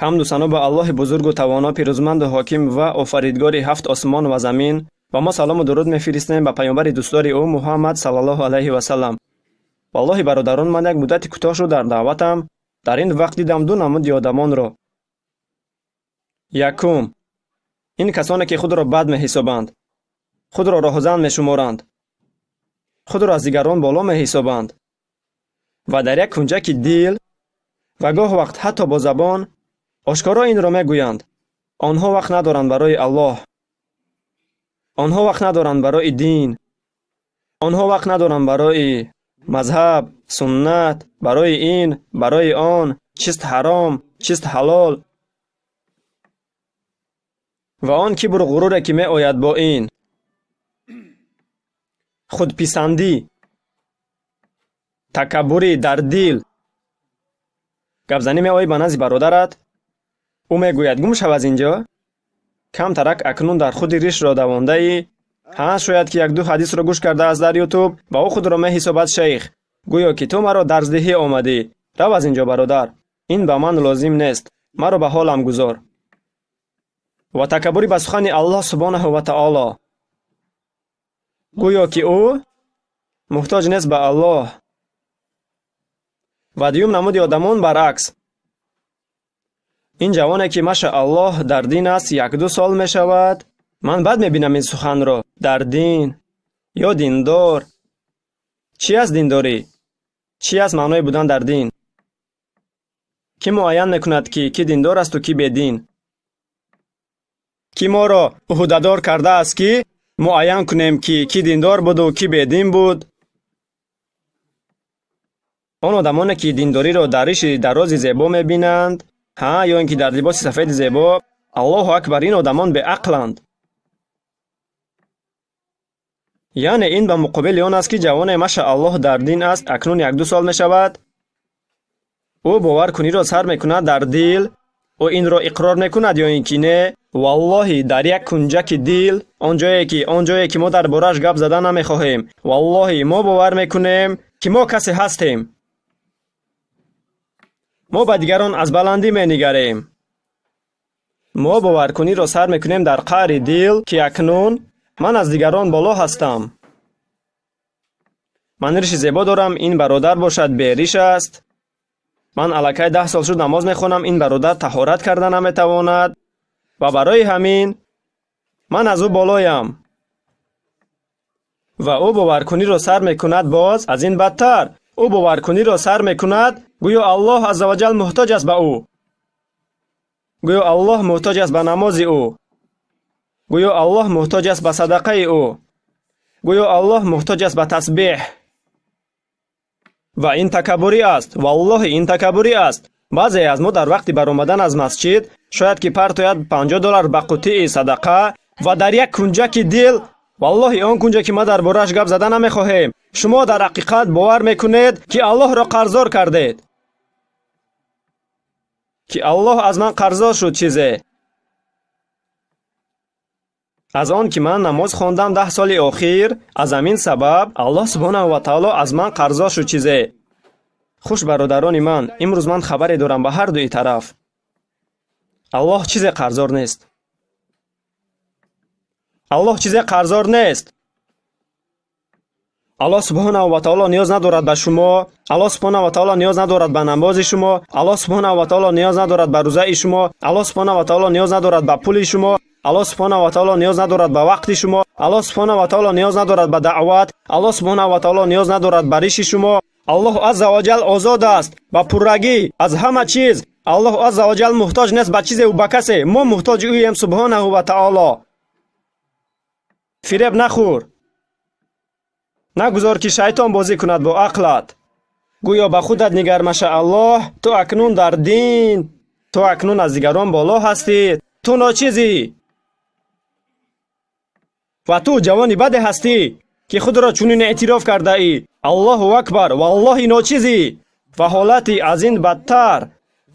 Ҳамду сано ба Аллоҳи бузургу тавоно, пирӯзманду ҳоким ва офаридгори ҳафт осмон ва замин. Ва мо салому дуруд мефиристем ба паёмбари дӯстдори ӯ Муҳаммад саллаллоҳу алайҳи васаллам. Валлоҳи, бародарон, ман як муддати кӯтоҳ шуд дар даъватам. Дар ин вақт дидам ду намуди одамонро. Якум, ин касоне ки худро бад меҳисобанд, худро роҳзан мешуморанд, худро аз дигарон боло меҳисобанд ва дар як кунҷаки дил ва гоҳ вақт ҳатто бо забон ошкоро инро мегӯянд: онҳо вақт надоранд барои Аллоҳ, онҳо вақт надоранд барои дин, онҳо вақт надоранд барои мазҳаб, суннат, барои ин, барои он, чист ҳаром, чист ҳалол. Ва он кибру ғуруре ки меояд бо ин худписандӣ, такаббурӣ дар дил. Гапзанӣ меоӣ ба назди бародарат, ӯ мегӯяд: «Гум шав аз ин ҷо». Камтарак акнун дар худи ришро давондаӣ. Ҳа, шояд ки якду ҳадисро гӯш кардааст дар Ютуб ва ӯ худро меҳисобад шейх. Гӯё ки ту маро дарсдиҳӣ омадӣ. Рав аз ин ҷо, бародар, ин ба ман лозим нест, маро ба ҳолам гузор. Ва такаббурӣ ба сухани Аллоҳ субҳонаҳу ва таоло, гӯё ки ӯ муҳтоҷ нест ба Аллоҳ. Ва дуюм намуди одамон баръакс, ин ҷавоне ки, машааллоҳ, дар дин аст, якду сол мешавад. Ман бад мебинам ин суханро, дар дин ё диндор. Чӣ аст диндорӣ? Чӣ аст маънои будан дар дин? Кӣ муайян мекунад, ки кӣ диндор асту кӣ бедин? Кӣ моро ӯҳдадор кардааст, ки муайян кунем, ки кӣ диндор буду кӣ бедин буд? Он одамоне ки диндориро дар риши дарози зебо мебинанд, ҳа, ё ин ки дар либоси сафеди зебо, Аллоҳу акбар, ин одамон беақланд. Яъне ин ба муқобили он аст, ки ҷавоне, машааллоҳ, дар дин аст, акнун якду сол мешавад, ӯ боваркуниро сар мекунад дар дил. Ӯ инро иқрор мекунад ё ин ки не, валлоҳи, дар як кунҷаки дил, он ҷое ки мо дар борааш гап зада намехоҳем, валлоҳи, мо бовар мекунем, ки мо касе ҳастем. Мо ба дигарон аз баландӣ менигарем. Мо боваркуниро сар мекунем дар қаъри дил, ки акнун ман аз дигарон боло ҳастам, ман риши зебо дорам, ин бародар бошад бериш аст. Ман аллакай 10 сол шуд намоз мехонам, ин бародар таҳорат карда наметавонад ва барои ҳамин ман аз ӯ болоям. Ва ӯ боваркуниро сар мекунад, боз аз ин бадтар, ӯ боваркуниро сар мекунад, гӯё Аллоҳ аззаваҷал муҳтоҷ аст ба ӯ, гӯё Аллоҳ муҳтоҷ аст ба намози ӯ, гӯё Аллоҳ муҳтоҷ аст ба садақаи ӯ, гӯё Аллоҳ муҳтоҷ аст ба тасбеҳ. Ва ин такаббурӣ аст, валлоҳи, ин такаббурӣ аст. Баъзе аз мо дар вақти баромадан аз масҷид шояд ки партояд 50 доллар ба қуттии садақа ва дар як кунҷаки дил, валлоҳи, он кунҷе ки ма дар борааш гап зада намехоҳем, шумо дар ҳақиқат бовар мекунед, ки Аллоҳро қарздор кардед, ки Аллоҳ аз ман қарздор шуд чизе аз он ки ман намоз хондам 10 соли охир. Аз ҳамин сабаб Аллоҳ субҳонаҳу ва таоло аз ман қарздор шуд чизе. Хуш, бародарони ман, имрӯз ман хабаре дорам ба ҳар дуи тараф: Аллоҳ чизе қарздор нест. Аллоҳ чизе қарздор нест. Аллоҳ субҳонаҳу ва таоло ниёз надорад ба шумо. Аллоҳ субҳонаҳу ва таоло ниёз надорад ба намози шумо. Аллоҳ субҳонаҳу ва таоло ниёз надорад ба рӯзаи шумо. Аллоҳ субҳонаҳу ва таоло ниёз надорад ба пули шумо. Аллоҳ субҳонаҳу ва таоло ниёз надорад ба вақти шумо. Аллоҳ субҳонаҳу ва таоло ниёз надорад ба даъват. Аллоҳ субҳонаҳу ва таоло ниёз надорад ба риши шумо. Аллоҳ азза ваҷал озод аст ба пуррагӣ аз ҳама чиз. Аллоҳ азза ваҷал муҳтоҷ нест ба чизеву ба касе. Мо муҳтоҷи ӯем субҳонаҳу ва таоло. Фиреб нахӯр, нагузор, ки шайтон бозӣ кунад бо ақлат. Гӯё ба худат нигар, машааллоҳ, ту акнун дар дин, ту акнун аз дигарон боло ҳастӣ. Ту ночизӣ ва ту ҷавони баде ҳастӣ, ки худро чунин эътироф кардаӣ. Аллоҳу акбар, валлоҳи, ночизӣ. Ва ҳолати аз ин бадтар,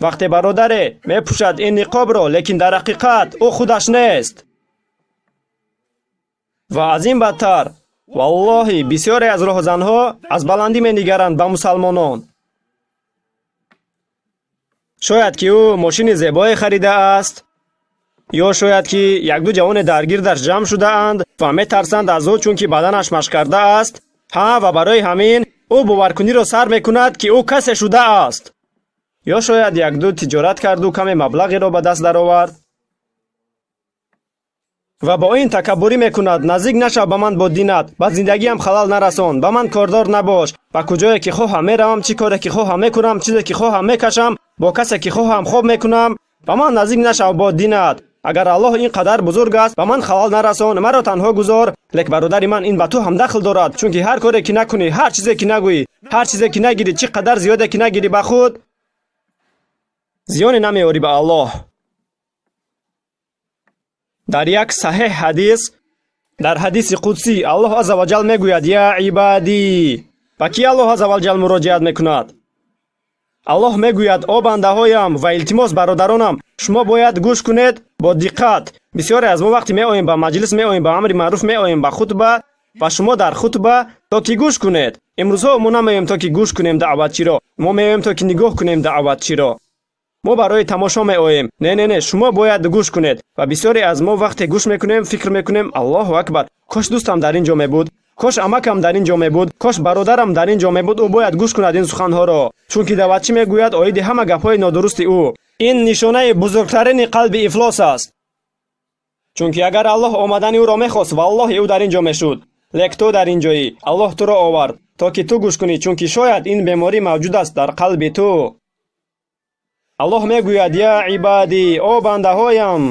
вақте бародаре мепӯшад ин ниқобро, лекин дар ҳақиқат ӯ худаш нест. Ва аз ин бадтар, Валлоҳи, бисёре аз роҳзанҳо аз баландӣ менигаранд ба мусалмонон. Шояд ки ӯ мошини зебое харидааст, ё шояд ки якду ҷавоне дар гирдаш ҷамъ шудаанд ва метарсанд аз ӯ, чунки баданаш машқ кардааст. Ҳа, ва барои ҳамин ӯ боваркуниро сар мекунад, ки ӯ касе шудааст. Ё шояд якду тиҷорат карду каме маблағеро ба даст даровард ва бо ин такаббурӣ мекунад: наздик нашав ба ман бо динат, ба зиндагиам халал нарасон, ба ман кордор набош, ба куҷое ки хоҳам меравам, чӣ коре ки хоҳам мекунам, чизе ки хоҳам мекашам, бо касе ки хоҳам хоб мекунам, ба ман наздик нашав бо динат. Агар Аллоҳ ин қадар бузург аст, ба ман халал нарасон, маро танҳо гузор. Лек бародари ман, ин ба ту ҳам дахл дорад, чунки ҳар коре ки накунӣ, ҳар чизе ки нагӯӣ, ҳар чизе ки нагирӣ, чӣ қадар зиёде ки нагирӣ ба худ, зиёне намеорӣ ба Аллоҳ. Дар як саҳеҳ ҳадис, дар ҳадиси қудсӣ, Аллоҳ азза ва ҷал мегӯяд: «Я ибадӣ». Ба кӣ Аллоҳ азза ва ҷал муроҷиат мекунад? Аллоҳ мегӯяд: «О бандаҳоям». Ва илтимос, бародаронам, шумо бояд гӯш кунед бо диққат. Бисёре аз мо вақте меоем ба маҷлис, меоем ба амри маъруф, меоем ба хутба, ва шумо дар хутба то ки гӯш кунед. Имрӯзҳо мо намеоем то ки гӯш кунем даъватчиро, мо меоем то ки нигоҳ кунем даъватчиро. Мо барои тамошо меоем. Не, не, не, шумо бояд гӯш кунед. Ва бисёре аз мо вақте гӯш мекунем, фикр мекунем: «Аллоҳу акбар, кош дӯстам дар ин ҷо мебуд, кош амакам дар ин ҷо мебуд, кош бародарам дар ин ҷо мебуд, ӯ бояд гӯш кунад ин суханҳоро, чунки даъватчӣ мегӯяд оиди ҳама гапҳои нодурусти ӯ». Ин нишонаи бузургтарини қалби ифлос аст, чунки агар Аллоҳ омадани ӯро мехост, валлоҳи, ӯ дар ин ҷо мешуд. Лек ту дар ин ҷоӣ, Аллоҳ туро овард, то ки ту гӯш кунӣ, чунки шояд ин беморӣ мавҷуд аст дар қалби ту. Аллоҳ мегӯяд: «Я ибадӣ, о бандаҳоям,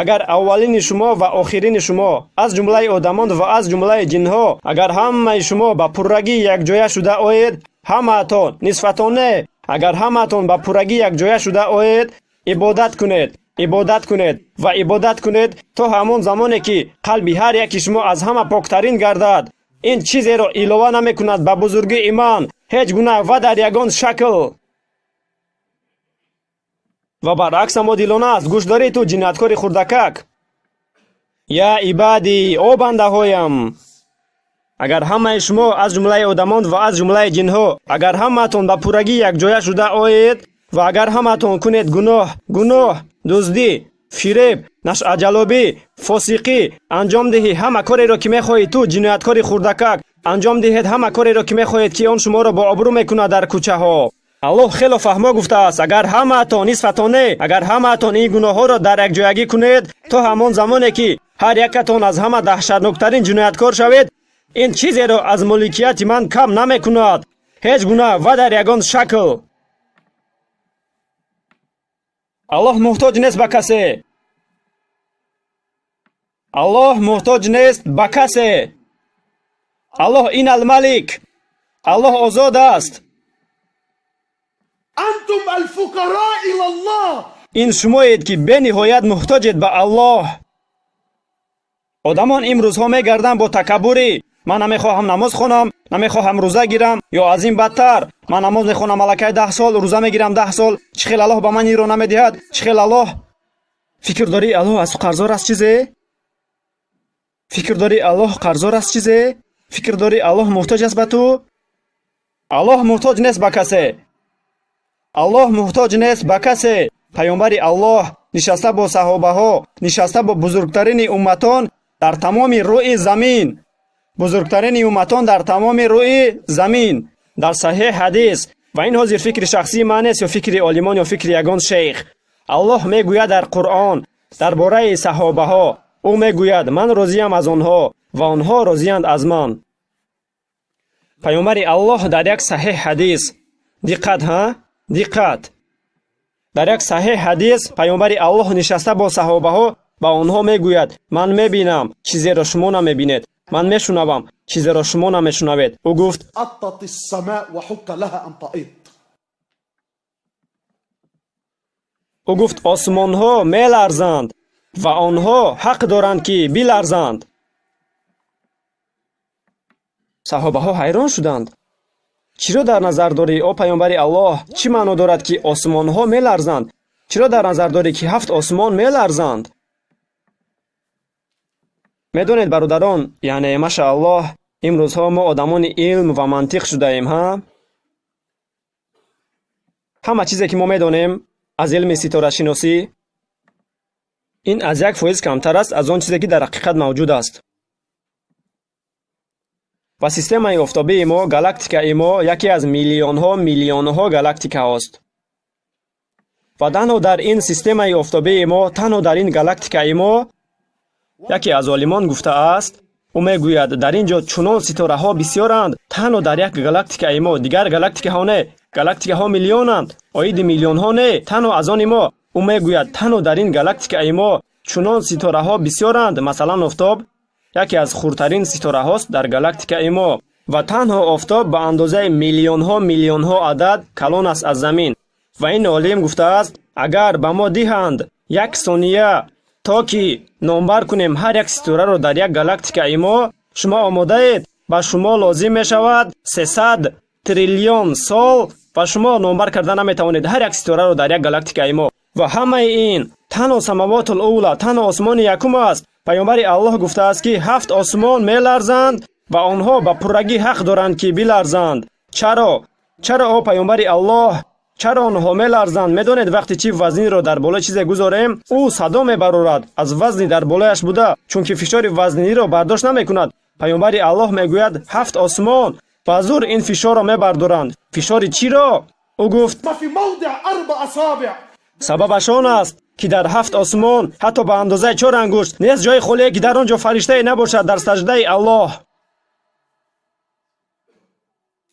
агар аввалини шумо ва охирини шумо, аз ҷумлаи одамон ва аз ҷумлаи ҷинҳо, агар ҳамаи шумо ба пуррагӣ якҷоя шуда оед, ҳамаатон, нисфатон не, агар ҳамаатон ба пуррагӣ якҷоя шуда оед, ибодат кунед, ибодат кунед ва ибодат кунед, то ҳамон замоне ки қалби ҳар яки шумо аз ҳама поктарин гардад, ин чизеро илова намекунад ба бузургии ман, ҳеҷ гуна ва дар ягон шакл». Ва баръакс ҳам одилона аст. Гӯш дорӣ ту, ҷинояткори хурдакак? «Я ибадӣ, о бандаҳоям, агар ҳамаи шумо, аз ҷумлаи одамон ва аз ҷумлаи ҷинҳо, агар ҳамаатон ба пуррагӣ якҷоя шуда оед ва агар ҳамаатон кунед гуноҳ, гуноҳ, дуздӣ, фиреб, нашъаҷалобӣ, фосиқӣ, анҷом диҳӣ ҳама кореро ки мехоҳӣ, ту ҷинояткори хурдакак, анҷом диҳед ҳама кореро ки мехоҳед, ки он шуморо бо обрӯ мекунад дар кӯчаҳо». Аллоҳ хело фаҳмо гуфтааст: агар ҳамаатон, нисфатон не, агар ҳамаатон ин гуноҳҳоро дар якҷоягӣ кунед, то ҳамон замоне ки ҳар якатон аз ҳама даҳшатноктарин ҷинояткор шавед, ин чизеро аз моликияти ман кам намекунад, ҳеҷ гуна ва дар ягон шакл. Аллоҳ муҳтоҷ нест ба касе. Аллоҳ муҳтоҷ нест ба касе. Аллоҳ ин Алмалик, Аллоҳ озод аст. أنتم الفقراء إلى الله. Ин шумоед, ки бениҳоят муҳтоҷед ба Аллоҳ. Одамон имрӯзҳо мегарданд бо такаббурӣ: ман намехоҳам намоз хонам, намехоҳам рӯза гирам, ё аз ин бадтар, ман намоз мехонам аллакай 10 сол, рӯза мегирам 10 сол, чӣ хел Аллоҳ ба ман инро намедиҳад? Чӣ хел Аллоҳ? Фикр дорӣ, Аллоҳ аз ту қарздор аст чизе? Фикр дорӣ, Аллоҳ қарздор аст чизе? Фикр дорӣ, Аллоҳ муҳтоҷ аст ба ту? Аллоҳ муҳтоҷ нест ба касе. Аллоҳ муҳтоҷ нест ба касе. Паёмбари Аллоҳ нишаста бо саҳобаҳо, нишаста бо бузургтарини умматон дар тамоми рӯи замин, бузургтарини умматон дар тамоми рӯи замин, дар саҳеҳ ҳадис, ва ин ҳозир фикри шахсии ман нест ё фикри олимон ё фикри ягон шейх, Аллоҳ мегӯяд дар Қуръон дар бораи саҳобаҳо, ӯ мегӯяд: «Ман розиям аз онҳо ва онҳо розиянд аз ман». Паёмбари Аллоҳ дар як саҳеҳ ҳадис, диққат, ҳа, диққат, дар як саҳеҳ ҳадис паёмбари Аллоҳ нишаста бо саҳобаҳо ба онҳо мегӯяд: «Ман мебинам чизеро шумо намебинед, ман мешунавам чизеро шумо намешунавед». Ӯ гуфт: أطت السماء وحق لها أن تئط. Ӯ гуфт: «Осмонҳо меларзанд ва онҳо ҳақ доранд, ки биларзанд». Саҳобаҳо ҳайрон шуданд: «Чиро дар назар дорӣ, о паёмбари Аллоҳ? Чӣ маъно дорад, ки осмонҳо меларзанд? Чиро дар назар дорӣ, ки ҳафт осмон меларзанд?» Медонед, бародарон, яъне машааллоҳ, имрӯзҳо мо одамони илм ва мантиқ шудаем, ҳа? Ҳама чизе ки мо медонем аз илми ситорашиносӣ, ин аз 1% камтар аст аз он чизе ки дар ҳақиқат мавҷуд аст. Ва системаи офтобии мо, галактикаи мо яке аз миллионҳо миллионҳо галактикаҳост. Ва танҳо дар ин системаи офтобии мо, танҳо дар ин галактикаи мо, яке аз олимон гуфтааст, ӯ мегӯяд, дар ин ҷо чунон ситораҳо бисёранд, танҳо дар як галактикаи мо, дигар галактикаҳо не, галактикаҳо миллионанд, оиди миллионҳо не, танҳо аз они мо. Ӯ мегӯяд, танҳо дар ин галактикаи мо чунон ситораҳо бисёранд, масалан офтоб яке аз хурдтарин ситораҳост дар галактикаи мо ва танҳо офтоб ба андозаи миллионҳо миллионҳо адад калон аст аз замин. Ва ин олим гуфтааст, агар ба мо диҳанд як сония то ки номбар кунем ҳар як ситораро дар як галактикаи мо, шумо омодаед? Ба шумо лозим мешавад 300 триллион сол ва шумо номбар карда наметавонед ҳар як ситораро дар як галактикаи мо. Ва ҳамаи ин танҳо самавотул ула, танҳо осмони якум аст. Паёмбари Аллоҳ гуфтааст, ки 7 осмон меларзанд ва онҳо ба пуррагӣ ҳақ доранд, ки биларзанд. Чаро? Чаро, о паёмбари Аллоҳ? Чаро онҳо меларзанд? Медонед, вақте чи вазнинро дар болои чизе гузорем, ӯ садо мебарорад аз вазни дар болояш буда, чунки фишори вазниниро бардошт намекунад. Паёмбари Аллоҳ мегӯяд, 7 осмон ба зур ин фишорро мебардоранд. Фишори чиро? Ӯ гуфт, сабабаш он аст, ки дар 7 осмон ҳатто ба андозаи 4 ангушт нест ҷои холие, ки дар он ҷо фариштае набошад дар саҷдаи Аллоҳ.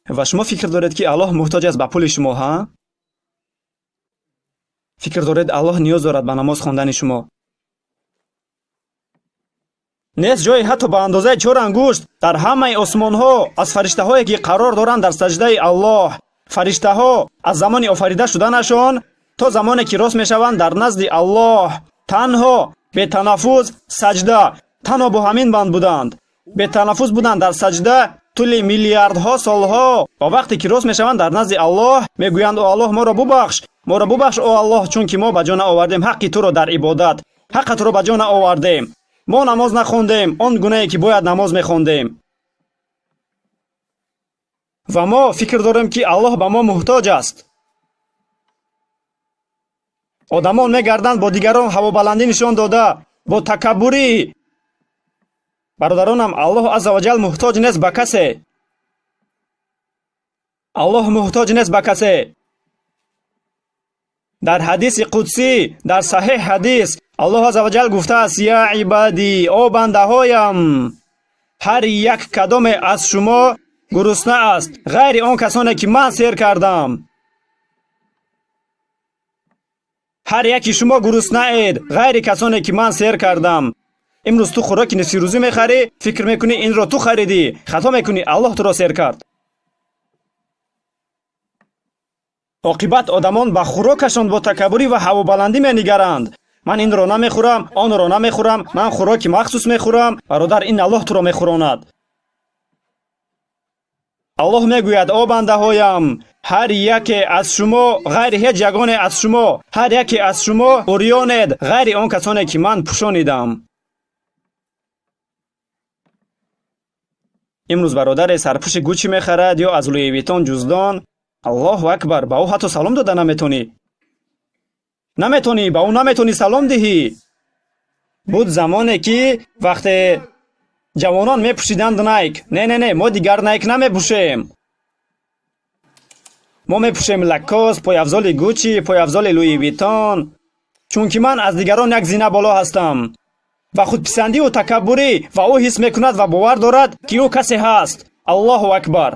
Ва шумо фикр доред, ки Аллоҳ муҳтоҷ аст ба пули шумо, ҳа? Фикр доред, Аллоҳ ниёз дорад ба намоз хондани шумо? Нест ҷое ҳатто ба андозаи 4 ангушт дар ҳамаи осмонҳо аз фариштаҳое, ки қарор доранд дар саҷдаи Аллоҳ. Фариштаҳо аз замони офарида шуданашон то замоне ки рост мешаванд дар назди Аллоҳ танҳо бетанаффуз саҷда, танҳо бо ҳамин банд буданд. Бетанаффуз буданд дар саҷда тӯли миллиардҳо солҳо. Ва вақте ки рост мешаванд дар назди Аллоҳ мегӯянд, о Аллоҳ, моро бубахш, моро бубахш, о Аллоҳ, чунки мо ба ҷо наовардем ҳаққи туро дар ибодат, ҳаққа туро ба ҷо наовардем, мо намоз нахондем он гунае ки бояд намоз мехондем. Ва мо фикр дорем, ки Аллоҳ ба мо муҳтоҷ аст. Одамон мегарданд бо дигарон ҳавобаландӣ нишон дода, бо такаббурӣ. Бародаронам, Аллоҳ азза ва ҷал муҳтоҷ нест ба касе. Аллоҳ муҳтоҷ нест ба касе. Дар ҳадиси қудсӣ, дар саҳеҳ ҳадис, Аллоҳ азза ва ҷал гуфтааст, я ибадӣ, о бандаҳоям, ҳар як кадоме аз шумо гурусна аст, ғайри он касоне ки ман сер кардам. Ҳар яки шумо гуруснаед, ғайри касоне ки ман сер кардам. Имрӯз ту хӯроки нисфирӯзӣ мехарӣ, фикр мекунӣ инро ту харидӣ, хато мекунӣ, Аллоҳ туро сер кард. Оқибат одамон ба хӯрокашон бо такаббурӣ ва ҳавобаландӣ менигаранд. Ман инро намехӯрам, онро намехӯрам, ман хӯроки махсус мехӯрам. Бародар, ин Аллоҳ туро мехӯронад. Аллоҳ мегӯяд, о бандаҳоям, ҳар яке аз шумо, ғайри ҳеҷ ягоне аз шумо, ҳар яке аз шумо урёнед, ғайри он касоне ки ман пӯшонидам. Имрӯз бародаре сарпӯши Гуччи мехарад ё аз Луи Виттон ҷуздон. Аллоҳу акбар, ба ӯ ҳатто салом дода наметонӣ. Наметонӣ, ба ӯ наметонӣ салом диҳӣ. Буд замоне ки вақте ҷавонон мепӯшиданд Найк. Не, не, не, мо дигар Найк намепӯшем. Мо мепӯшем Лакост, пойафзоли Гуччи, пойафзоли Луи Виттон, чунки ман аз дигарон як зина боло ҳастам. Ва худписандиву такаббурӣ, ва ӯ ҳис мекунад ва бовар дорад, ки ӯ касе ҳаст. Аллоҳу акбар.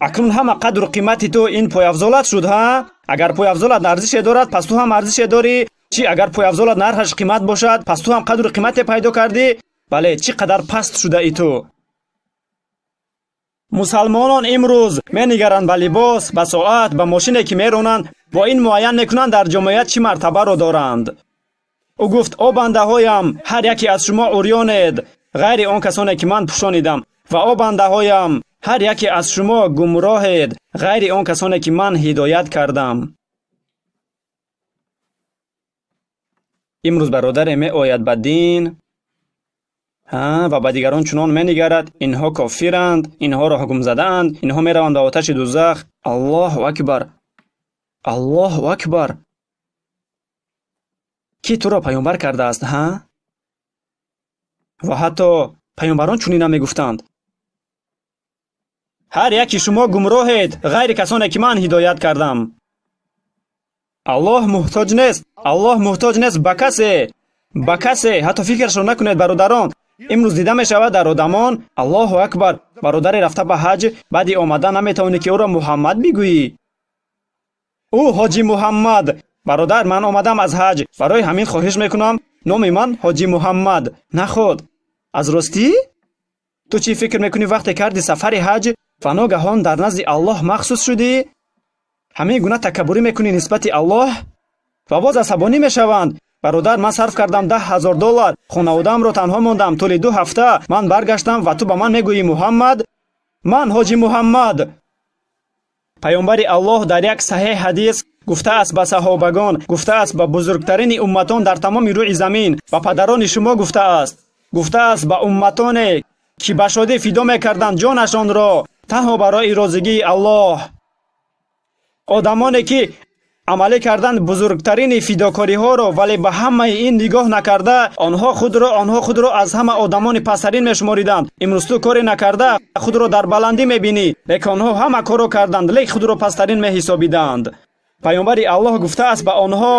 Акнун ҳама қадру қимати ту ин пойафзолат шуд, ҳа? Агар пойафзолат арзише дорад, пас ту ҳам арзише дорӣ. Чӣ агар пойафзолат нархаш қимат бошад, пас ту ҳам қадру қимате пайдо кардӣ? Бале, чӣ қадар паст шудаи ту. Мусалмонон имрӯз менигаранд ба либос, ба соат, ба мошине ки меронанд, бо ин муайян мекунанд дар ҷомеа чӣ мартабаро доранд. Ӯ гуфт, о бандаҳоям, ҳар яке аз шумо урёнед, ғайри он касоне ки ман пӯшонидам. Ва о бандаҳоям, ҳар яке аз шумо гумроҳед, ғайри он касоне ки ман ҳидоят кардам. Имрӯз бародаре меояд ба дин, Ва ба дигарон чунон менигарад: инҳо кофиранд, инҳоро ҳукм задаанд, инҳо мераванд ба оташи дузах. Аллоҳу акбар, Аллоҳу акбар! Кӣ туро паёмбар кардааст, ҳа? Ва ҳатто паёмбарон чунин намегуфтанд. Ҳар яки шумо гумроҳед, ғайри касоне ки ман ҳидоят кардам. Аллоҳ муҳтоҷ нест, Аллоҳ муҳтоҷ нест ба касе, ба касе. Ҳатто фикрашро накунед, бародарон. Имрӯз дида мешавад дар одамон: Аллоҳу акбар, бародаре рафта ба ҳаҷ, баъди омадан наметавонӣ ки ӯро Муҳаммад бигӯӣ. Ӯ ҳоҷи Муҳаммад. Бародар, ман омадам аз ҳаҷ, барои ҳамин хоҳиш мекунам, номи ман ҳоҷи Муҳаммад. Наход. Аз ростӣ? Ту чӣ фикр мекунӣ вақте карди сафари ҳаҷ ва ногаҳон дар назди Аллоҳ махсус шудӣ? Ҳамин гуна такаббурӣ мекунӣ нисбати Аллоҳ? Ва боз асабонӣ мешаванд. Бародар, ман сарф кардам $10,000, хонаводаамро танҳо мондам тӯли 2 ҳафта, ман баргаштам ва ту ба ман мегӯӣ Муҳаммад? Ман ҳоҷи Муҳаммад. Паёмбари Аллоҳ дар як саҳеҳ ҳадис гуфтааст ба саҳобагон, гуфтааст ба бузургтарини умматон дар тамоми рӯи замин, ба падарони шумо гуфтааст, гуфтааст ба умматоне ки ба шодӣ фидо мекарданд ҷонашонро танҳо барои розигии Аллоҳ. Одамоне ки амалӣ карданд бузургтарини фидокориҳоро, вале ба ҳамаи ин нигоҳ накарда, онҳо худро аз ҳама одамони пасттарин мешумориданд. Имрӯз ту коре накарда худро дар баландӣ мебинӣ, лекин онҳо ҳама корро карданд, лек худро пасттарин меҳисобиданд. Паёмбари Аллоҳ гуфтааст ба онҳо,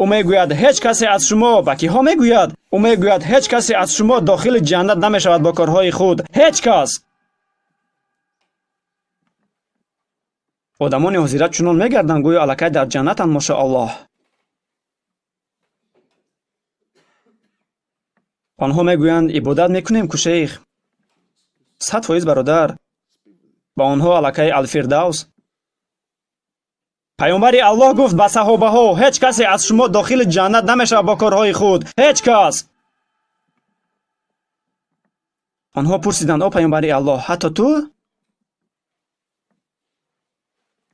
ӯ мегӯяд ҳеҷ касе аз шумо, ба киҳо мегӯяд? Ӯ мегӯяд ҳеҷ касе аз шумо дохили ҷаннат намешавад бо корҳои худ. Ҳеҷ кас. Одамони ҳозира чунон мегарданд, гӯё аллакай дар ҷаннатанд, мошааллоҳ. Онҳо мегӯянд ибодат мекунем ку шейх. 100% бародар. Ба онҳо аллакай Алфирдавс. Паёмбари Аллоҳ гуфт ба саҳобаҳо: ҳеҷ касе аз шумо дохили ҷаннат намешавад бо корҳои худ. Ҳеҷ кас. Онҳо пурсиданд: о паёмбари Аллоҳ, ҳатто ту?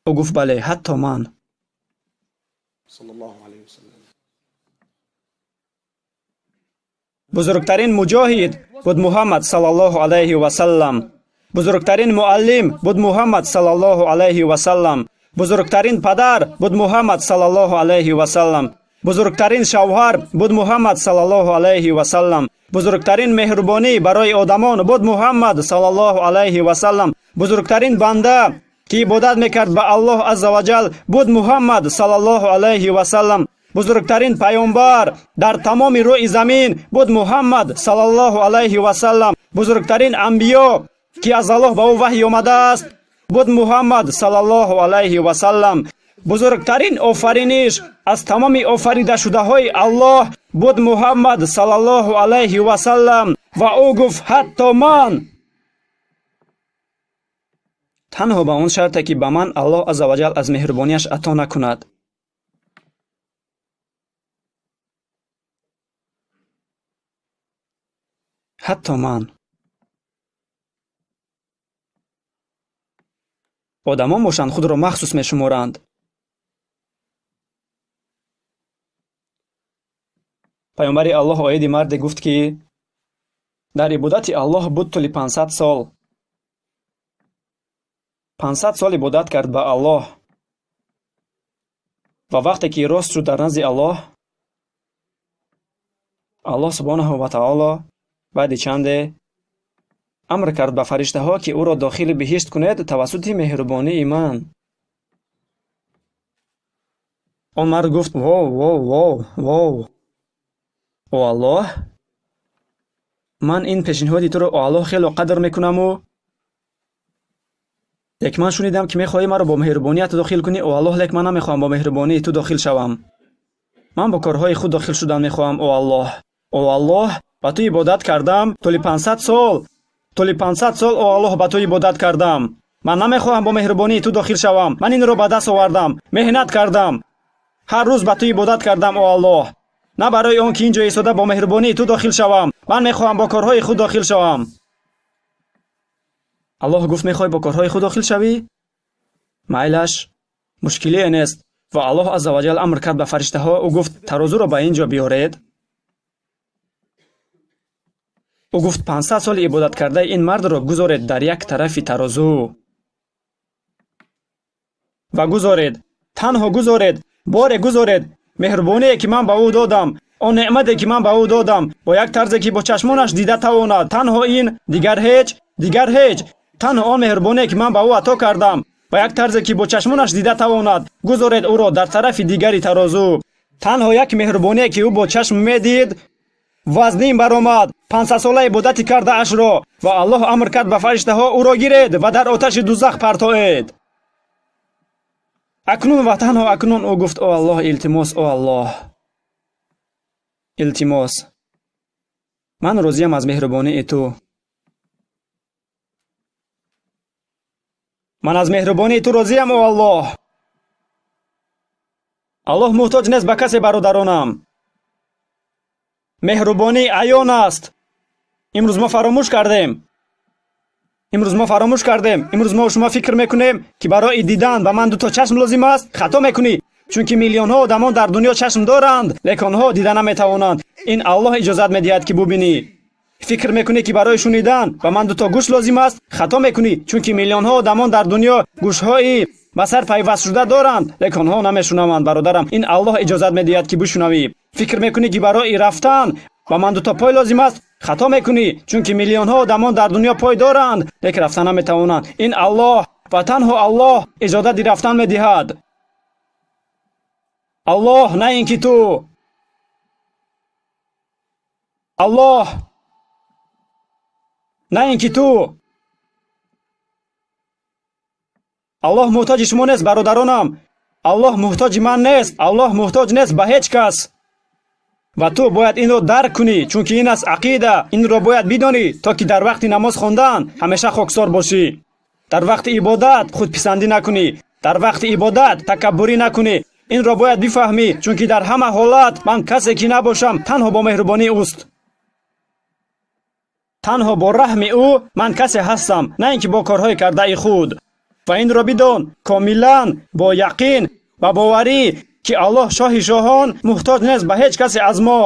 Ӯ гуфт: бале, ҳатто ман. Бузургтарин муҷоҳид буд Муҳаммад саллаллоҳу алайҳи васаллам. Бузургтарин муаллим буд Муҳаммад саллаллоҳу алайҳи васаллам. Бузургтарин падар буд Муҳаммад саллаллоҳу алайҳи васаллам. Бузургтарин шавҳар буд Муҳаммад саллаллоҳу алайҳи васаллам. Бузургтарин меҳрубонӣ барои одамон буд Муҳаммад саллаллоҳу алайҳи васаллам. Бузургтарин банда ки ибодат мекард ба Аллоҳ азза ва ҷал буд Муҳаммад саллаллоҳу алайҳи васаллам. Бузургтарин паёмбар дар тамоми рӯи замин буд Муҳаммад саллаллоҳу алайҳи васаллам. Бузургтарин анбиё ки аз Аллоҳ ба ӯ ваҳй омадааст буд Муҳаммад саллаллоҳу алайҳи васаллам. Бузургтарин офариниш аз тамоми офаридашудаҳои Аллоҳ буд Муҳаммад саллаллоҳу алайҳи васаллам. Ва ӯ гуфт ҳатто ман. Танҳо ба он шарте ки ба ман Аллоҳ азза ва ҷал аз меҳрубонияш ато накунад. Ҳатто ман. Одамон бошанд худро махсус мешуморанд. Паёмбари Аллоҳ оиди марде гуфт ки дар ибодати Аллоҳ буд тӯли 500 сол. 500 сол ибодат кард ба Аллоҳ. Ва вақте ки рост шуд дар назди Аллоҳ, Аллоҳ субҳонаҳу ва таоло баъди чанде амр кард ба фариштаҳо ки ӯро дохили биҳишт кунед тавассути меҳрубонии ман. Он мард гуфт: вов, вов, вов, вов, о Аллоҳ, ман ин пешниҳоди туро о Аллоҳ хело қадр мекунаму лек ман шунидам ки мехоҳӣ маро бо меҳрубоният дохил кунӣ, о Аллоҳ, лек ман намехоҳам бо меҳрубонии ту дохил шавам. Ман бо корҳои худ дохил шудан мехоҳам, о Аллоҳ. О Аллоҳ, ба ту ибодат кардам тӯли 500 сол. Тӯли 500 сол, о Аллоҳ, ба ту ибодат кардам. Ман намехоҳам бо меҳрубонии ту дохил шавам. Ман инро ба даст овардам, меҳнат кардам. Ҳар рӯз ба ту ибодат кардам, о Аллоҳ. На барои он ки ин ҷо истода бо меҳрубонии ту дохил шавам. Ман мехоҳам бо корҳои худ дохил шавам. Аллоҳ гуфт: мехоҳӣ бо корҳои худ дохил шавӣ? Майлаш, мушкилие нест. Ва Аллоҳ азза ва ҷал амр кард ба фариштаҳо. Ӯ гуфт: тарозуро ба ин ҷо биёред. Ӯ гуфт 500 соли ибодат кардаи ин мардро гузоред дар як тарафи тарозу ва гузоред, танҳо гузоред, боре гузоред меҳрубоние ки ман ба ӯ додам, он неъмате ки ман ба ӯ додам, бо як тарзе ки бо чашмонаш дида тавонад, танҳо ин, дигар ҳеҷ, дигар ҳеҷ, танҳо он меҳрубоние ки ман ба ӯ ато кардам, ба як тарзе ки бо чашмонаш дида тавонад, гузоред ӯро дар тарафи дигари тарозу. Танҳо як меҳрубоние ки ӯ бо чашм медид, вазнин баромад 500-сола ибодати кардаашро, ва Аллоҳ амр кард ба фариштаҳо ӯро гиред ва дар оташи дузах партоед. Акнун ва танҳо акнун ӯ гуфт: о Аллоҳ, илтимос, о Аллоҳ, илтимос, ман розиям аз меҳрубонии ту, ман аз меҳрубонии ту розиям, о Аллоҳ. Аллоҳ муҳтоҷ нест ба касе, бародаронам. Меҳрубонӣ аён аст. Имрӯз мо фаромӯш кардем. Имрӯз мо фаромӯш кардем. Имрӯз мо шумо фикр мекунем, ки барои дидан ба ман дуто чашм лозим аст. Хато мекунӣ, чунки миллионҳо одамон дар дунё чашм доранд, лекин онҳо дида наметавонанд. Ин Аллоҳ иҷозат медиҳад, ки бубинӣ. Фикр мекунӣ, ки барои шунидан ба ман дуто гӯш лозим аст. Хато мекунӣ, чунки миллионҳо одамон дар дунё гӯшҳои ба сар пайвастшуда доранд, лекин онҳо намешунаванд. Бародарам, ин Аллоҳ иҷозат медиҳад, ки бишунавӣ. Фикр мекунӣ, ки барои рафтан ба ман дуто пой лозим аст. Хато мекунӣ, чунки миллионҳо одамон дар дунё пой доранд, лекин рафтан наметавонанд. Ин Аллоҳ ва танҳо Аллоҳ иҷозати рафтан медиҳад. Аллоҳ, на ин ки ту. Аллоҳ, на ин ки ту. Аллоҳ муҳтоҷи шумо нест, бародаронам. Аллоҳ муҳтоҷи ман нест. Аллоҳ муҳтоҷ нест ба ҳеҷ кас. Ва ту бояд инро дарк кунӣ, чунки ин аст ақида. Инро бояд бидонӣ, то ки дар вақти намоз хондан ҳамеша хоксор бошӣ. Дар вақти ибодат худписандӣ накунӣ. Дар вақти ибодат такаббурӣ накунӣ. Инро бояд бифаҳмӣ, чунки дар ҳама ҳолат ман касе ки набошам, танҳо бо меҳрубонии ӯст. Танҳо бо раҳми ӯ ман касе ҳастам, на ин ки бо корҳои кардаи худ. Ва инро бидон комилан бо яқин ва боварӣ, ки Аллоҳ шоҳи шоҳон муҳтоҷ нест ба ҳеҷ касе аз мо.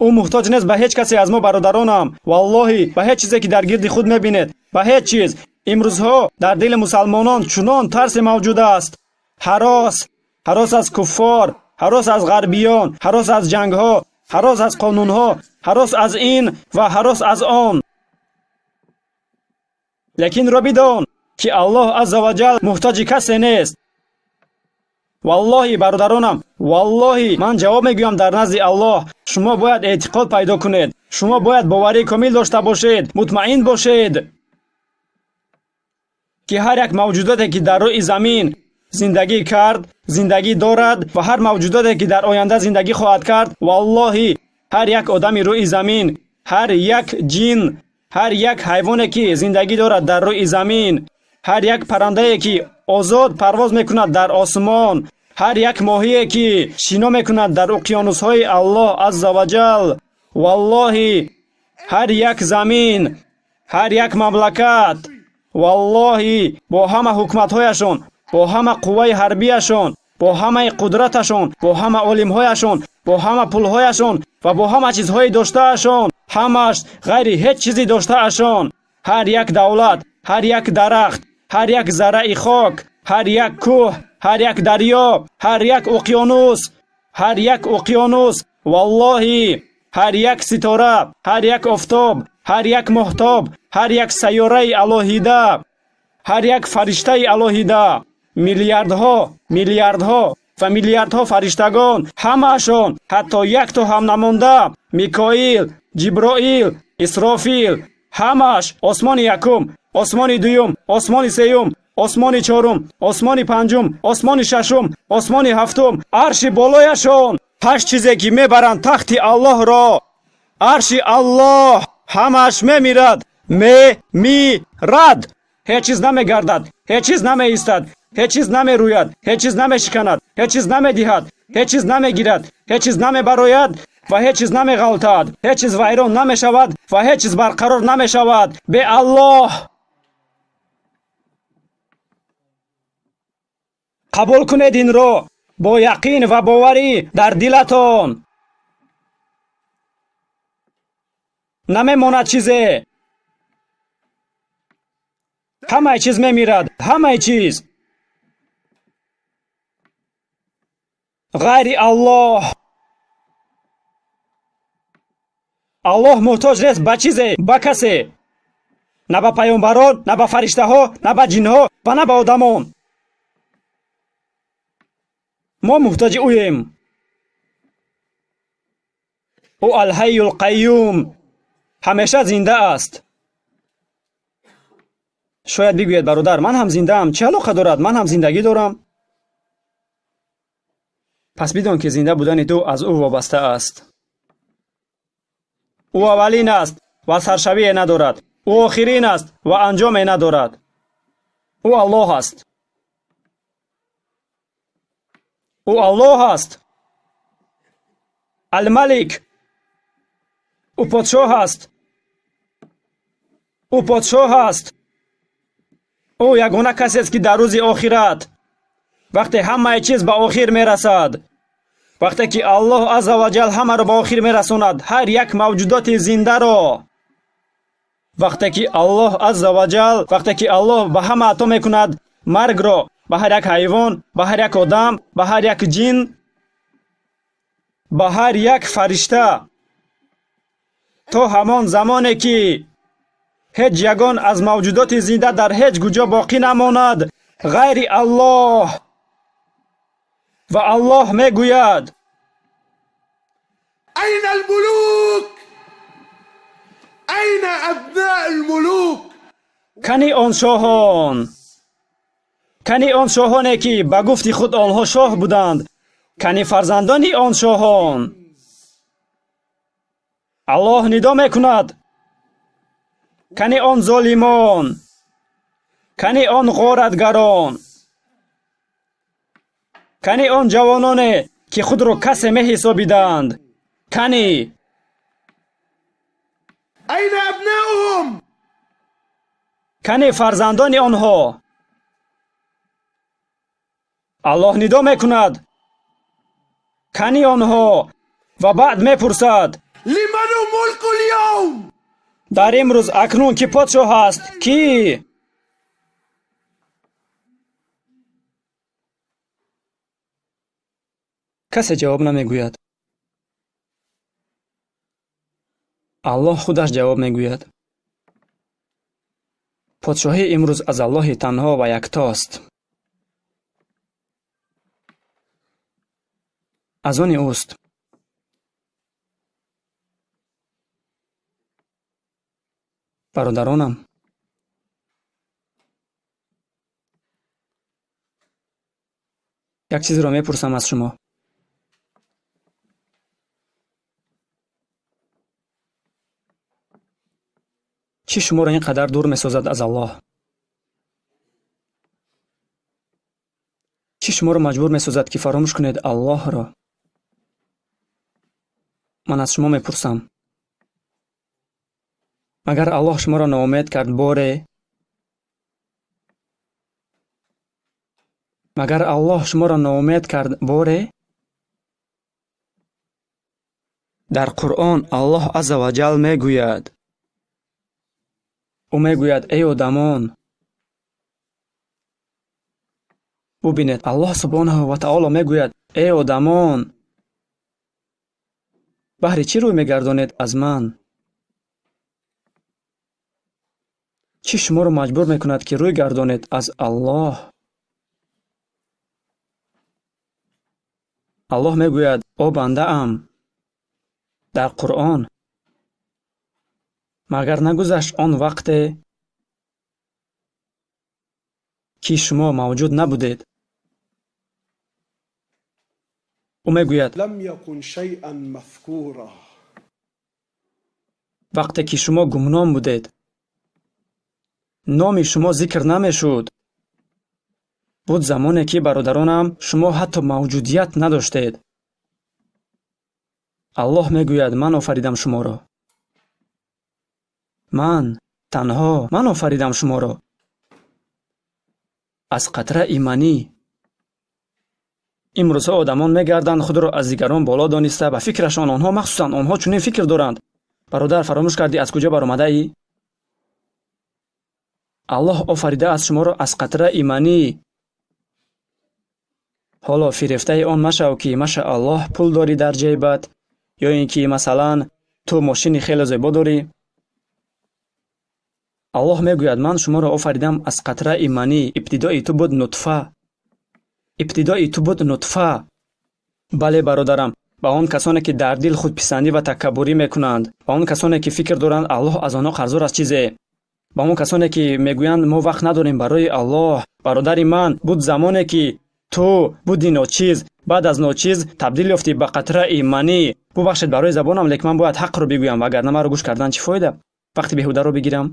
Ӯ муҳтоҷ нест ба ҳеҷ касе аз мо, бародаронам. Валлоҳи, ба ҳеҷ чизе ки дар гирди худ мебинед, ба ҳеҷ чиз. Имрӯзҳо дар дили мусалмонон чунон тарсе мавҷуд аст. Ҳарос, ҳарос аз куффор, ҳарос аз ғарбиён, ҳарос аз ҷангҳо, ҳарос аз қонунҳо, ҳарос аз ин ва ҳарос аз он. Лекин ро бидон, ки Аллоҳ азза ва ҷал муҳтоҷи касе нест. Валлоҳи, бародаронам, валлоҳи, ман ҷавоб мегӯям дар назди Аллоҳ. Шумо бояд эътиқод пайдо кунед. Шумо бояд боварии комил дошта бошед, мутмаин бошед, ки ҳар як мавҷудоте ки дар рӯи замин зиндагӣ кард, зиндагӣ дорад ва ҳар мавҷудоте ки дар оянда зиндагӣ хоҳад кард, валлоҳи, ҳар як одами рӯи замин, ҳар як ҷин, ҳар як ҳайвоне ки зиндагӣ дорад дар рӯи замин, ҳар як паррандае ки озод парвоз мекунад дар осмон, ҳар як моҳие ки шино мекунад дар уқёнусҳои Аллоҳ азза ва ҷал, валлоҳи, ҳар як замин, ҳар як мамлакат, валлоҳи, бо ҳама ҳукуматҳояшон, бо ҳама қувваи ҳарбияшон, бо ҳамаи қудраташон, бо ҳама олимҳояшон, бо ҳама пулҳояшон ва бо ҳама чизҳои доштаашон, ҳамаш ғайри ҳеҷ чизи доштаашон, ҳар як давлат, ҳар як дарахт, ҳар як зарраи хок, ҳар як кӯҳ, ҳар як дарё, ҳар як уқёнус, ҳар як уқёнус, валлоҳи, ҳар як ситора, ҳар як офтоб, ҳар як моҳтоб, ҳар як сайёраи алоҳида, ҳар як фариштаи алоҳида, миллиардҳо, миллиардҳо ва миллиардҳо фариштагон, ҳамаашон, ҳатто якто ҳам намонда, Микоил, Ҷиброил, Исрофил, ҳамааш осмони якум, осмони дуюм, осмони сеюм, осмони чорум, осмони панҷум, осмони шашум, осмони ҳафтум, арши болояшон, ҳашт чизе ки мебаранд тахти Аллоҳро, арши Аллоҳ, ҳамааш мемирад, мемирад. Ҳеҷ чиз намегардад, ҳеҷ чиз намеистад, ҳеҷ чиз намерӯяд, ҳеҷ чиз намешиканад, ҳеҷ чиз намедиҳад, ҳеҷ чиз намегирад, ҳеҷ чиз намебарояд ва ҳеҷ чиз намеғалтад, ҳеҷ чиз вайрон намешавад ва ҳеҷ чиз барқарор намешавад бе Аллоҳ. Қабул кунед инро бо яқин ва боварӣ дар дилатон. Намемонад чизе. Ҳамаи чиз мемирад, ҳамаи чиз. Ғайри Аллоҳ. Аллоҳ муҳтоҷ нест ба чизе, ба касе. На ба паёмбарон, на ба фариштаҳо, на ба ҷинҳо ва на ба одамон. Мо муҳтоҷи ӯем. Ӯ Алҳайюл Қайюм, ҳамеша зинда аст. Шояд бигӯед, бародар, ман ҳам зиндаам, чӣ алоқа дорад? Ман ҳам зиндагӣ дорам. Пас бидон, ки зинда будани ту аз ӯ вобаста аст. Ӯ аввалин аст ва саршавие надорад. Ӯ охирин аст ва анҷоме надорад. Ӯ Аллоҳ аст. Ӯ Аллоҳ аст. Алмалик. Ӯ подшоҳ аст. Ӯ подшоҳ аст. Ӯ ягона касест, ки дар рӯзи охират, вақте ҳамаи чиз ба охир мерасад, вақте ки Аллоҳ азза ва ҷал ҳамаро ба охир мерасонад, ҳар як мавҷудоти зиндаро, вақте ки Аллоҳ азза ва ҷал, вақте ки Аллоҳ ба ҳама ато мекунад маргро, ба ҳар як ҳайвон, ба ҳар як одам, ба ҳар як ҷин, ба ҳар як фаришта, то ҳамон замоне ки ҳеҷ ягон аз мавҷудоти зинда дар ҳеҷ куҷо боқӣ намонад ғайри Аллоҳ. Ва Аллоҳ мегӯяд: أين الملوك؟ أين أبناء الملوك؟ Кани он шоҳон? Кани он шоҳоне, ки ба гуфти худ онҳо шоҳ буданд? Кани фарзандони он шоҳон? Аллоҳ нидо мекунад: кани он золимон? Кани он ғоратгарон? Кани он ҷавононе, ки худро касе меҳисобиданд? Кани? أين أبناؤهم؟ Кани фарзандони онҳо? Аллоҳ нидо мекунад: кани онҳо? Ва баъд мепурсад: لمن الملك اليوم؟ Дар имрӯз акнун кӣ подшоҳ аст? Кӣ? Касе ҷавоб намегӯяд. Аллоҳ худаш ҷавоб мегӯяд. Подшоҳӣ имрӯз аз Аллоҳи танҳо ва яктост. Аз они ӯст. Бародаронам, як чизро мепурсам аз шумо. Чӣ шуморо ин қадар дур месозад аз Аллоҳ? Чӣ шуморо маҷбур месозад, ки фаромӯш кунед Аллоҳро? Ман аз шумо мепурсам. Магар Аллоҳ шуморо ноумед кард боре? Магар Аллоҳ шуморо ноумед кард боре? Дар Қуръон Аллоҳ азза ва ҷал мегӯяд. Ӯ мегӯяд: эй одамон, бубинед, Аллоҳ субҳонаҳу ва таоло мегӯяд: эй одамон, баҳри чӣ рӯй мегардонед аз ман? Чӣ шуморо маҷбур мекунад, ки рӯй гардонед аз Аллоҳ? Аллоҳ мегӯяд: о бандаам, дар Қуръон магар нагузашт он вақте, ки шумо мавҷуд набудед? Ӯ мегӯяд: لم يكن شيئا مذكورا. Вақте ки шумо гумном будед, номи шумо зикр намешуд. Буд замоне, ки, бародаронам, шумо ҳатто мавҷудият надоштед. Аллоҳ мегӯяд: ман офаридам шуморо. Ман танҳо ман офаридам шуморо. Аз қатраи манӣ. Имрӯзҳо одамон мегарданд худро аз дигарон боло дониста, ба фикрашон онҳо, махсусан онҳо чунин фикр доранд. Бародар, фаромӯш кардӣ аз куҷо баромадаӣ? Аллоҳ офаридааст шуморо аз қатраи манӣ. Ҳоло фирефтаи он машав ки машааллоҳ пул дорӣ дар ҷайбат, ё ин ки масалан ту мошини хеле зебо дорӣ. Аллоҳ мегӯяд ман шуморо офаридам аз қатраи манӣ. Ибтидои ту буд нутфа. Ибтидои ту буд нутфа. Бале бародарам, ба он касоне ки дар дил худписандӣ ва такаббурӣ мекунанд, ба он касоне ки фикр доранд Аллоҳ аз онҳо қарздор аст чизе, ба он касоне ки мегӯянд мо вақт надорем барои Аллоҳ. Бародари ман, буд замоне ки ту буди ночиз, баъд аз ночиз табдил ёфтӣ ба қатраи манӣ. Бубахшед барои забонам, лекин ман бояд ҳақро бигӯям, вагарна маро гӯш кардан чӣ фоида? Вақти беҳударо бигирам.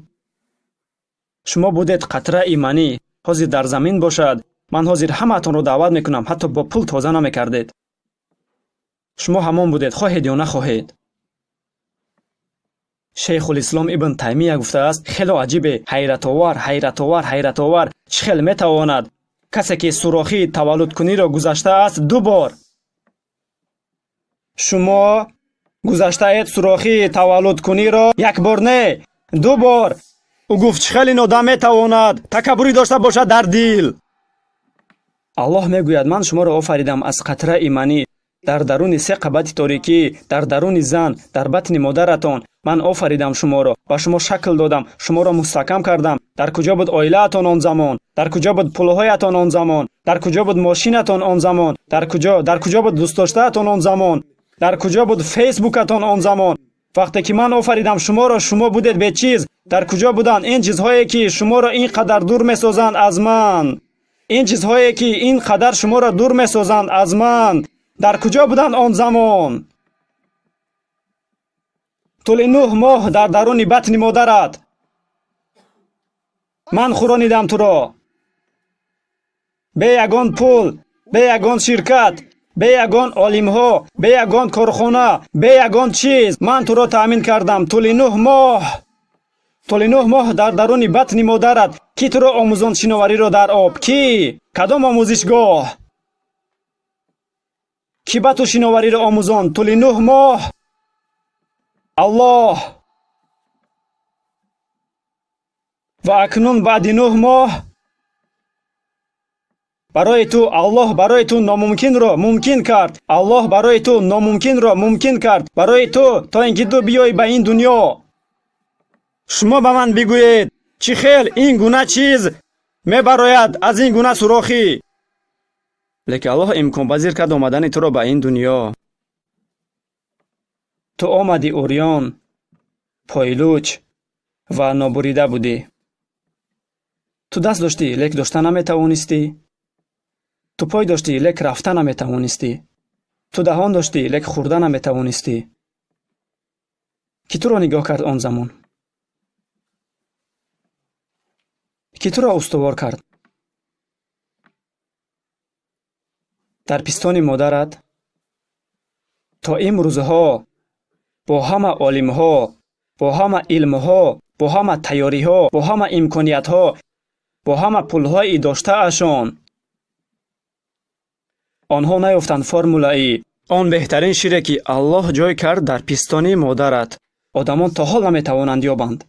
Шумо будед қатраи манӣ, ҳозир дар замин бошад. Ман ҳозир ҳамаатонро даъват мекунам, ҳатто бо пул тоза намекардед. Шумо ҳамон будед, хоҳед ё нахоҳед. Шейхулислом ибн Таймия гуфтааст, хело аҷибе, ҳайратовар, ҳайратовар, ҳайратовар, чӣ хел метавонад касе ки сурохии таваллудкуниро гузаштааст ду бор. Шумо гузаштаед сурохии таваллудкуниро як бор не, ду бор. Ӯ гуфт чӣ хел ин одам метавонад такаббурӣ дошта бошад дар дил. Аллоҳ мегӯяд ман шуморо офаридам аз қатраи манӣ. Дар даруни се қабати торикӣ, дар даруни зан, дар батни модаратон ман офаридам шуморо, ба шумо шакл додам, шуморо мустаҳкам кардам. Дар куҷо буд оилаатон он замон? Дар куҷо буд пулҳоятон он замон? Дар куҷо буд мошинатон он замон? Дар куҷо буд дӯстдоштаатон он замон? Дар куҷо буд фейсбукатон он замон? Вақте ки ман офаридам шуморо, шумо будед бечиз. Дар куҷо буданд ин чизҳое ки шуморо ин қадар дур месозанд аз ман? Ин чизҳое ки ин қадар шуморо дур месозанд аз ман, дар куҷо буданд он замон? Тӯли 9 моҳ дар даруни батни модарат ман хӯронидам туро. Бе ягон пул, бе ягон ширкат, бе ягон олимҳо, бе ягон корхона, бе ягон чиз ман туро таъмин кардам. Тӯли 9 моҳ, тӯли 9 моҳ дар даруни батни модарат. Ки туро омӯзонд шиновариро дар об? Ки? Кадом омӯзишгоҳ? Ки ба ту шиновариро омӯзонд тӯли 9 моҳ? Аллоҳ. Ва акнун баъди 9 моҳ барои ту Аллоҳ барои ту номумкинро мумкин кард. Аллоҳ барои ту номумкинро мумкин кард. Барои ту то ин ки ту биёӣ ба ин дунё. Шумо ба ман бигӯед, чӣ хел ин гуна чиз мебарояд аз ин гуна сурохӣ? Лекин Аллоҳ имконпазир кард омадани туро ба ин дунё. Ту омадӣ урён, пойлуч ва нобурида будӣ. Ту даст доштӣ, лек дошта наметавонистӣ. Ту пой доштӣ, лек рафта наметавонистӣ. Ту даҳон доштӣ, лек хӯрда наметавонистӣ. Ки туро нигоҳ кард он замон? Ки туро устувор кард? Дар пистони модарат то имрӯзҳо бо ҳама олимҳо, бо ҳама илмҳо, бо ҳама тайёриҳо, бо ҳама имкониятҳо, бо ҳама пулҳои доштаашон онҳо наёфтанд формулаи он беҳтарин шире ки Аллоҳ ҷой кард дар пистони модарат. Одамон то ҳол наметавонанд ёбанд.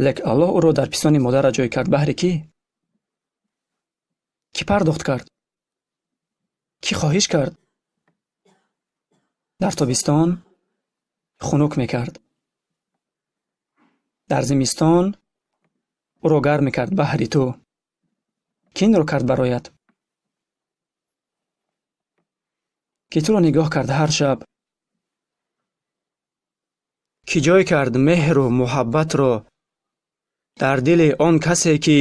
Лек Аллоҳ ӯро дар пистони модарат ҷой кард. Баҳри кӣ? Кӣ пардохт кард? Кӣ хоҳиш кард? Дар тобистон хунук мекард. Дар зимистон ӯро гарм мекард баҳри ту. Кӣ инро кард бароят? Ки туро нигоҳ кард ҳар шаб? Кӣ ҷой кард меҳру муҳаббатро дар дили он касе ки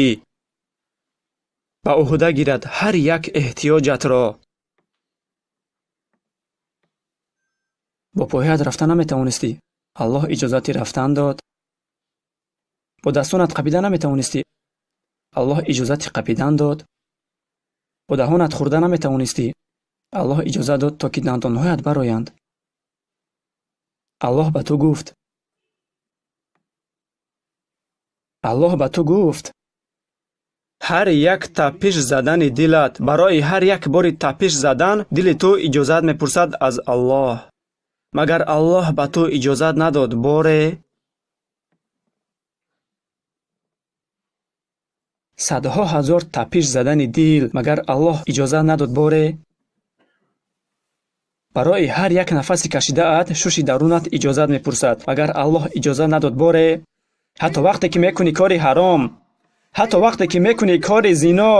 ба ӯҳда гирад ҳар як эҳтиёҷатро? Бо пойҳоят рафта наметавонистӣ. Аллоҳ иҷозати рафтан дод. Бо дастонат қапида наметавонистӣ. Аллоҳ иҷозати қапидан дод. Бо даҳонат хӯрда наметавонистӣ. Аллоҳ иҷозат дод, то ки дандонҳоят бароянд. Аллоҳ ба ту гуфт. Аллоҳ ба ту гуфт. Ҳар як тапиш задани дилат, барои ҳар як бори тапиш задан дили ту иҷозат мепурсад аз Аллоҳ. Магар Аллоҳ ба ту иҷозат надод боре? Садҳо ҳазор тапиш задани дил, магар Аллоҳ иҷозат надод боре? Барои ҳар як нафаси кашидаат шуши дарунат иҷозат мепурсад, магар Аллоҳ иҷозат надод боре? Ҳатто вақте ки мекунӣ кори ҳаром, ҳатто вақте ки мекунӣ кори зино,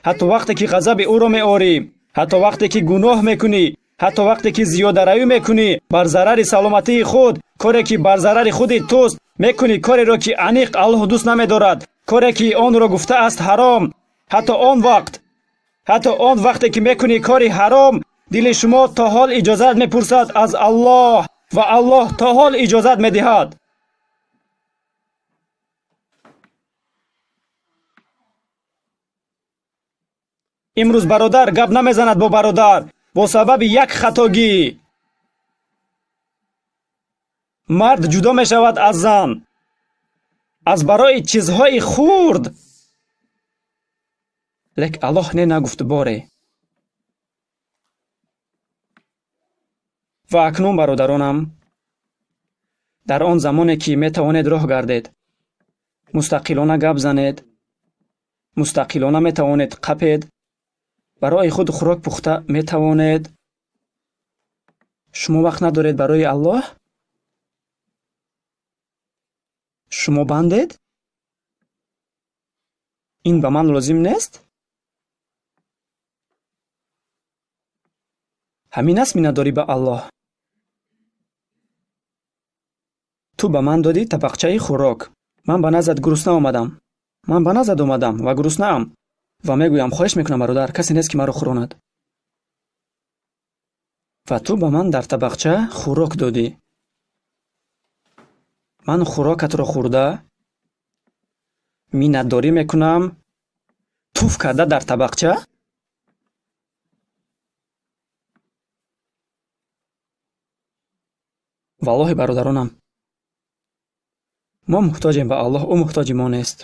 ҳатто вақте ки ғазаби ӯро меорӣ, ҳатто вақте ки гуноҳ мекунӣ, ҳатто вақте ки зиёдаравӣ мекунӣ бар зарари саломатии худ, коре ки бар зарари худи туст, мекунӣ кореро ки аниқ Аллоҳ дӯст намедорад, коре ки онро гуфтааст ҳаром. Ҳатто он вақте ки мекунӣ кори ҳаром, дили шумо то ҳол иҷозат мепурсад аз Аллоҳ ва Аллоҳ то ҳол иҷозат медиҳад. Имрӯз бародар гап намезанад бо бародар бо сабаби як хатогӣ. Мард ҷудо мешавад аз зан аз барои чизҳои хурд. Лек Аллоҳ не нагуфт боре. Ва акнун бародаронам, дар он замоне ки метавонед роҳ гардед, мустақилона гап занед, мустақилона метавонед қапед, барои худ хӯрок пухта метавонед, шумо вақт надоред барои Аллоҳ? Шумо бандед? Ин ба ман лозим нест? Ҳамин аст миннатдорӣ ба Аллоҳ. Ту ба ман додӣ табақчаи хӯрок. Ман ба наздат гурусна омадам. Ман ба наздат омадам ва гуруснаам. Ва мегӯям, хоҳиш мекунам бародар, касе нест ки маро хӯронад. Ва ту ба ман дар табақча хӯрок додӣ. Ман хӯрокатро хӯрда миннатдорӣ мекунам, туф карда дар табақча? Валлоҳи бародаронам, мо муҳтоҷем ба Аллоҳ, ӯ муҳтоҷи мо нест.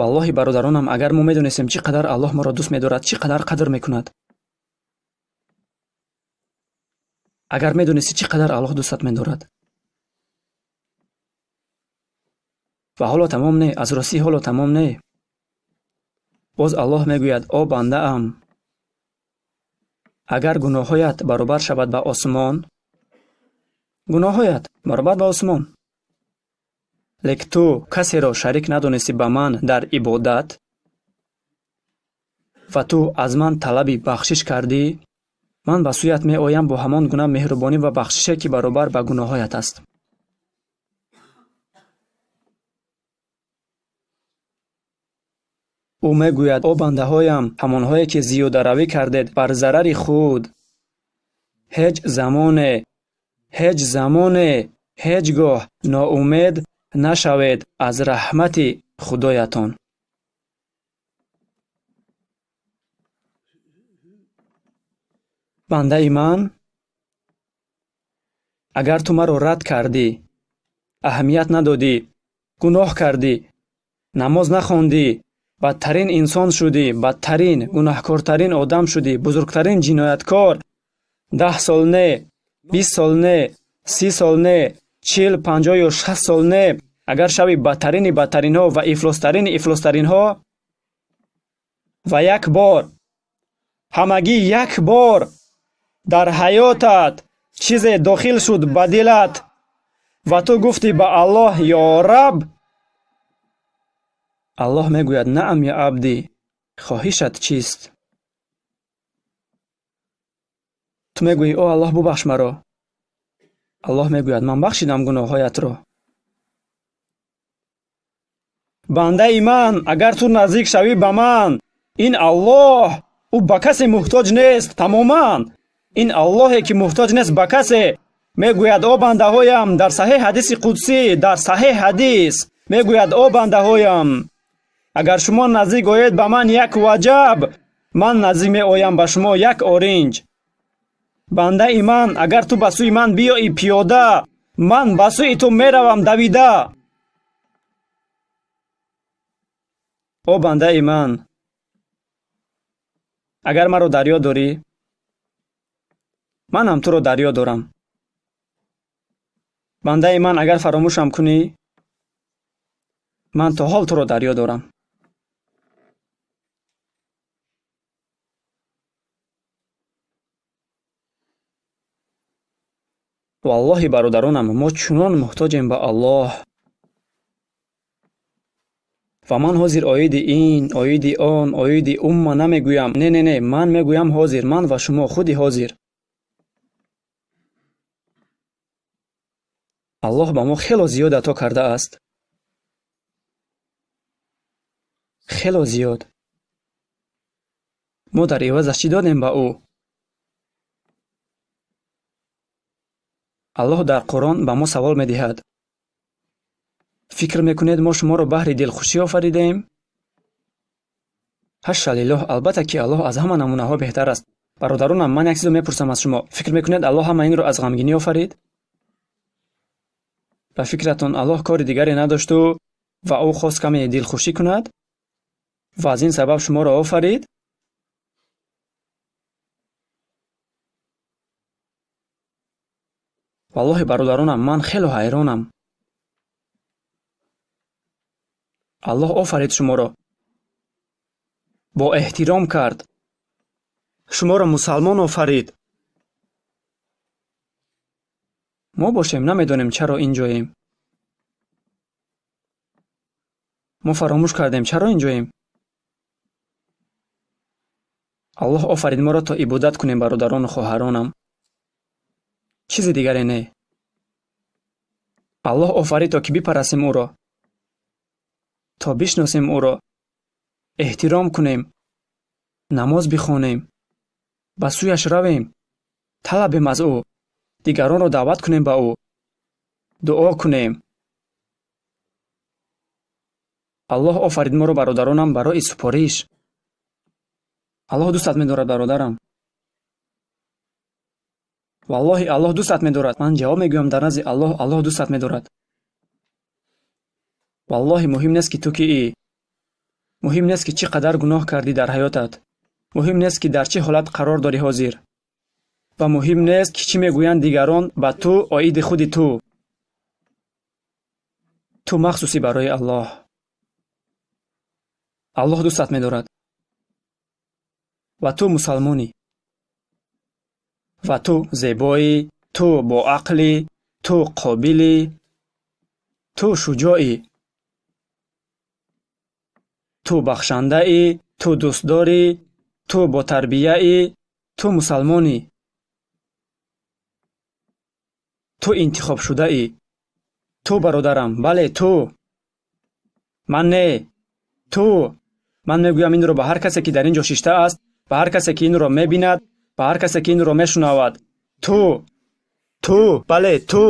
Валлоҳи бародаронам, агар мо медонистем чӣ қадар Аллоҳ моро дӯст медорад, чӣ қадар қадр мекунад, агар медонисти чӣ қадар Аллоҳ дӯстат медорад. Ва ҳоло тамом не, аз ростӣ ҳоло тамом не. Боз Аллоҳ мегӯяд: о бандаам, агар гуноҳҳоят баробар шавад ба осмон, гуноҳҳоят баробар ба осмон, лек ту касеро шарик надонистӣ ба ман дар ибодат ва ту аз ман талаби бахшиш кардӣ, ман ба сӯят меоям бо ҳамон гуна меҳрубонӣ ва бахшише ки баробар ба гуноҳҳоят аст. Ӯ мегӯяд: о бандаҳоям, ҳамонҳое ки зиёдаравӣ кардед бар зарари худ, ҳеҷ замоне, ҳеҷ гоҳ ноумед нашавед аз раҳмати Худоятон. Бандаи ман, агар ту маро рад кардӣ, аҳамият надодӣ, гуноҳ кардӣ, намоз нахондӣ, бадтарин инсон шудӣ, бадтарин, гунаҳкортарин одам шудӣ, бузургтарин ҷинояткор, 10 сол не, 20 сол не, 30 сол не, 40, 50 ё 60 сол не, агар шави бадтарини бадтаринҳо ва ифлостарини ифлостаринҳо, ва як бор, ҳамагӣ як бор дар ҳаётат чизе дохил шуд ба дилат ва ту гуфтӣ ба Аллоҳ: ё Раб, Аллоҳ мегӯяд: наам я абдӣ, хоҳишат чист? Ту мегӯӣ: о Аллоҳ, бубахш маро. Аллоҳ мегӯяд: ман бахшидам гуноҳҳоятро. Бандаи ман, агар ту наздик шавӣ ба ман, ин Аллоҳ, ӯ ба касе муҳтоҷ нест тамоман. Ин Аллоҳе ки муҳтоҷ нест ба касе, мегӯяд: о бандаҳоям, дар саҳеҳ ҳадиси қудсӣ, дар саҳеҳ ҳадис мегӯяд: о бандаҳоям, агар шумо наздик оед ба ман як ваҷаб, ман наздик меоям ба шумо як оринҷ. Бандаи ман, агар ту ба сӯи ман биёӣ пиёда, ман ба сӯи ту меравам давида. О бандаи ман, агар маро дар ёд дорӣ, Ман ҳам туро дар ёд дорам. Бандаи ман, агар фаромӯшам кунӣ, ман то ҳол туро дар ёд дорам. Валлоҳи, бародаронам, мо чунон муҳтоҷем ба Аллоҳ. Ва ман ҳозир оиди ин, оиди он, оиди умма намегӯям. Не, не, не, ман мегӯям ҳозир, ман ва шумо худи ҳозир. Аллоҳ ба мо хело зиёд ато кардааст. Хело зиёд. Мо дар ивазаш чӣ додем ба ӯ? Аллоҳ дар Қуръон ба мо савол медиҳад. Фикр мекунед, мо шуморо баҳри дилхушӣ офаридаем? Ҳаша лиллоҳ, албатта ки Аллоҳ аз ҳама намунаҳо беҳтар аст. Бародаронам, ман як чизо мепурсам аз шумо. Фикр мекунед, Аллоҳ ҳама инро аз ғамгинӣ офарид? Ба фикратон, Аллоҳ кори дигаре надошту ва ӯ хост каме дилхушӣ кунад ва аз ин сабаб шуморо офарид? Валлоҳи, бародаронам, ман хело ҳайронам. Аллоҳ офарид шуморо, бо эҳтиром кард, шуморо мусалмон офарид. Мо бошем намедонем, чаро ин ҷоем. Мо фаромӯш кардем, чаро ин ҷоем. Аллоҳ офарид моро то ибодат кунем, бародарону хоҳаронам. Чизи дигаре не. Аллоҳ офарид то ки бипарастем ӯро, то бишносем ӯро, эҳтиром кунем, намоз бихонем, ба сӯяш равем, талабем аз ӯ, дигаронро даъват кунем ба ӯ, дуо кунем. Аллоҳ офарид моро, бародаронам, барои супориш. Аллоҳ дӯстат медорад, бародарам. Валлоҳи, Аллоҳ дӯстат медорад. Ман ҷавоб мегӯям дар назди Аллоҳ, Аллоҳ дӯстат медорад. Валлоҳи, муҳим нест, ки ту киӣ. Муҳим нест, ки чӣ қадар гуноҳ кардӣ дар ҳаётат. Муҳим нест, ки дар чӣ ҳолат қарор дорӣ ҳозир. Ва муҳим нест, ки чӣ мегӯянд дигарон ба ту оиди худи ту. Ту махсусӣ барои Аллоҳ. Аллоҳ дӯстат медорад. Ва ту мусалмонӣ. Ва ту зебоӣ, ту боақлӣ, ту қобилӣ, ту шуҷоӣ, ту бахшандаӣ, ту дӯстдорӣ, ту ботарбияӣ, ту мусалмонӣ, ту интихобшудаӣ. Ту, бародарам, бале, ту. Ман не, ту. Ман мегӯям инро ба ҳар касе, ки дар ин ҷо шиштааст, ба ҳар касе, ки инро мебинад, ба ҳар касе, ки инро мешунавад. Ту, ту, бале, ту.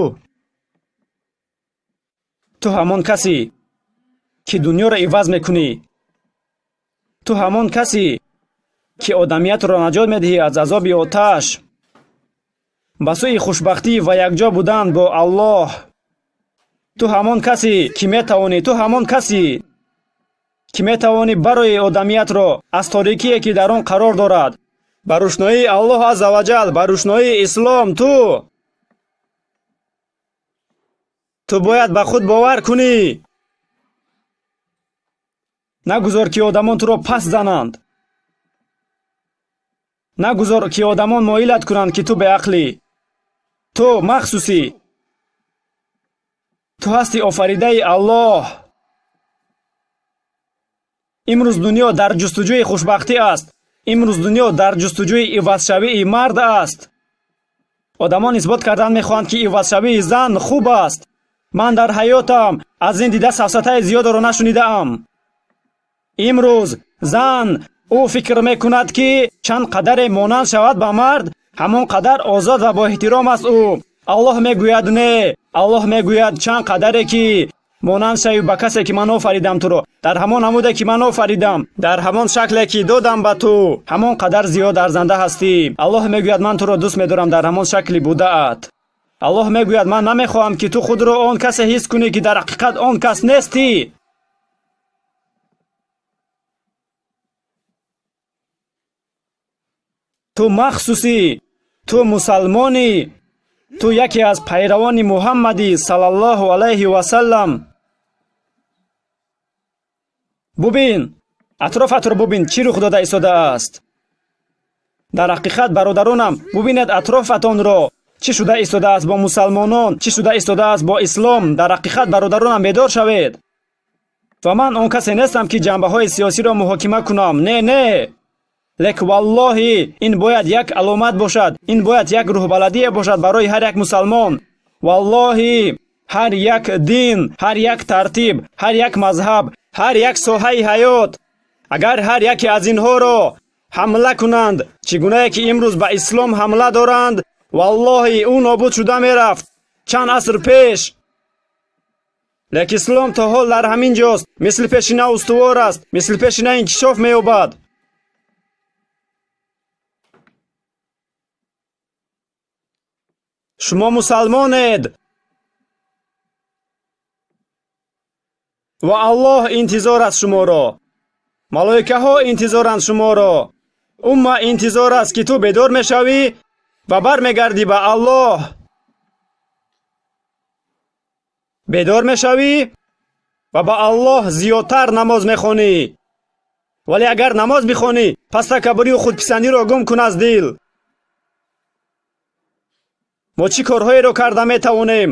Ту ҳамон касе, ки дунёро иваз мекунӣ. Ту ҳамон касе, ки одамиятро наҷот медиҳӣ аз азоби оташ, ба сӯи хушбахтӣ ва якҷо будан бо Аллоҳ. Ту ҳамон касе, ки метавонӣ, ту ҳамон касе, ки метавонӣ барои одамиятро аз торикие, ки дар он қарор дорад, ба рӯшноии Аллоҳ азза ва ҷал, ба рӯшноии ислом. Ту бояд ба худ бовар кунӣ. Нагузор, ки одамон туро паст зананд. Нагузор, ки одамон моилат кунанд, ки ту беақлӣ. Ту махсусӣ. Ту ҳасти офаридаи Аллоҳ. Имрӯз дунё дар ҷустуҷӯи хушбахтӣ аст. Имрӯз дунё дар ҷустуҷӯи ивазшавии мард аст. Одамон исбот кардан мехоҳанд, ки ивазшавии зан хуб аст. Ман дар ҳаётам аз ин дида сафсатаи зиёдеро нашунидаам. Имрӯз зан ӯ фикр мекунад, ки чанд қадаре монанд шавад ба мард, ҳамон қадар озод ва боэҳтиром аст ӯ. Аллоҳ мегӯяд не. Аллоҳ мегӯяд, чанд қадаре ки монанд шавӣ ба касе, ки ман офаридам туро, дар ҳамон намуде, ки ман офаридам, дар ҳамон шакле, ки додам ба ту, ҳамон қадар зиёд арзанда ҳастӣ. Аллоҳ мегӯяд, ман туро дӯст медорам дар ҳамон шакли будаат. Аллоҳ мегӯяд, ман намехоҳам, ки ту худро он касе ҳис кунӣ, ки дар ҳақиқат он кас нестӣ. Ту махсусӣ. Ту мусалмонӣ, ту яке аз пайравони Муҳаммадӣ саллаллоҳу алайҳи васаллам. Бубин, атрофатро бубин, чӣ рух дода истодааст. Дар ҳақиқат, бародаронам, бубинед атрофатонро, чӣ шуда истодааст бо мусалмонон, чӣ шуда истодааст бо ислом. Дар ҳақиқат, бародаронам, бедор шавед. Ва ман он касе нестам, ки ҷанбаҳои сиёсиро муҳокима кунам. Не, не, лек валлоҳи ин бояд як аломат бошад, ин бояд як рӯҳбаладие бошад барои ҳар як мусалмон. Валлоҳи ҳар як дин, ҳар як тартиб, ҳар як мазҳаб, ҳар як соҳаи ҳаёт, агар ҳар яке аз инҳоро ҳамла кунанд, чӣ гунае ки имрӯз ба ислом ҳамла доранд, валлоҳи ӯ нобуд шуда мерафт чанд аср пеш. Лек ислом то ҳол дар ҳамин ҷост, мисли пешина устувор аст, мисли пешина инкишоф меёбад. Шумо мусалмонед ва Аллоҳ интизор аст шуморо, малоикаҳо интизоранд шуморо, умма интизор аст, ки ту бедор мешавӣ ва бармегардӣ ба Аллоҳ. Бедор мешавӣ ва ба Аллоҳ зиёдтар намоз мехонӣ. Вале агар намоз бихонӣ, пас такаббурию худписандиро гум кун аз дил. Мо чӣ корҳоеро карда метавонем,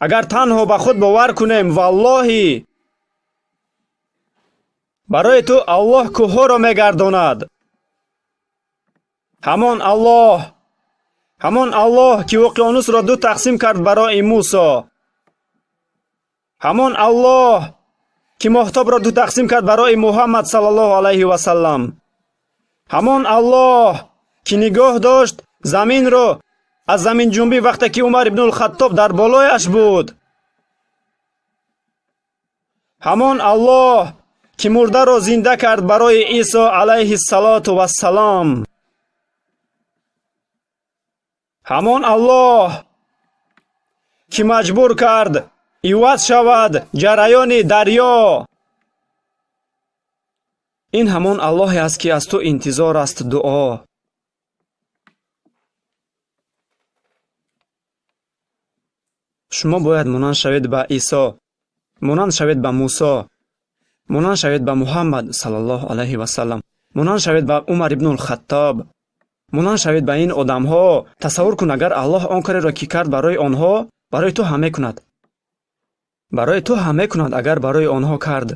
агар танҳо ба худ бовар кунем? Валлоҳи барои ту Аллоҳ кӯҳҳоро мегардонад. Ҳамон Аллоҳ, ҳамон Аллоҳ, ки уқёнусро ду тақсим кард барои Мусо, ҳамон Аллоҳ, ки моҳтобро ду тақсим кард барои Муҳаммад саллаллоҳу алайҳи васаллам, ҳамон Аллоҳ, ки нигоҳ дошт заминро аз заминҷунбӣ вақте ки Умар ибнулхаттоб дар болояш буд, ҳамон Аллоҳ, ки мурдаро зинда кард барои Исо алайҳиссалоту вассалом, ҳамон Аллоҳ, ки маҷбур кард иваз шавад ҷараёни дарё. Ин ҳамон Аллоҳе аст, ки аз ту интизор аст дуо. Шумо бояд монанд шавед ба Исо, монанд шавед ба Мусо, монанд шавед ба Муҳаммад саллаллоҳу алайҳи васаллам, монанд шавед ба Умар ибнулхаттоб, монанд шавед ба ин одамҳо. Тасаввур кун, агар Аллоҳ он кореро, ки кард барои онҳо, барои ту ҳам мекунад. Барои ту ҳам мекунад, агар барои онҳо кард.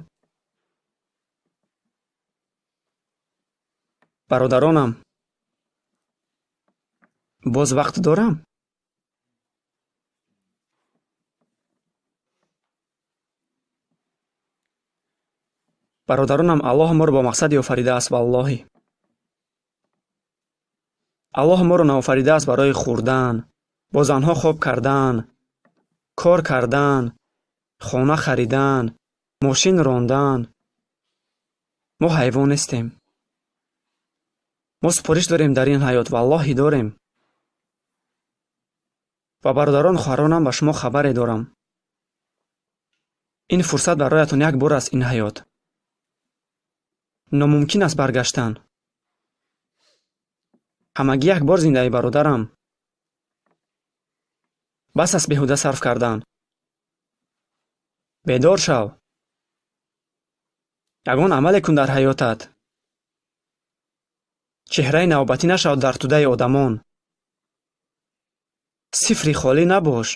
Бародаронам, боз вақт дорам? Бародаронам, Аллоҳ моро бо мақсаде офаридааст. Валлоҳи Аллоҳ моро наофаридааст барои хӯрдан, бо занҳо хоб кардан, кор кардан, хона харидан, мошин рондан. Мо ҳайвон нестем. Мо супориш дорем дар ин ҳаёт, валлоҳи дорем. Ва бародарон, хоҳаронам, ба шумо хабаре дорам. Ин фурсат бароятон як бор аст. Ин ҳаёт номумкин аст баргаштан. Ҳамагӣ як бор зиндаӣ, бародарам. Бас аст беҳуда сарф кардан. Бедор шав. Ягон амале кун дар ҳаётат. Чеҳраи навбатӣ нашав дар тӯдаи одамон. Сифри холӣ набош.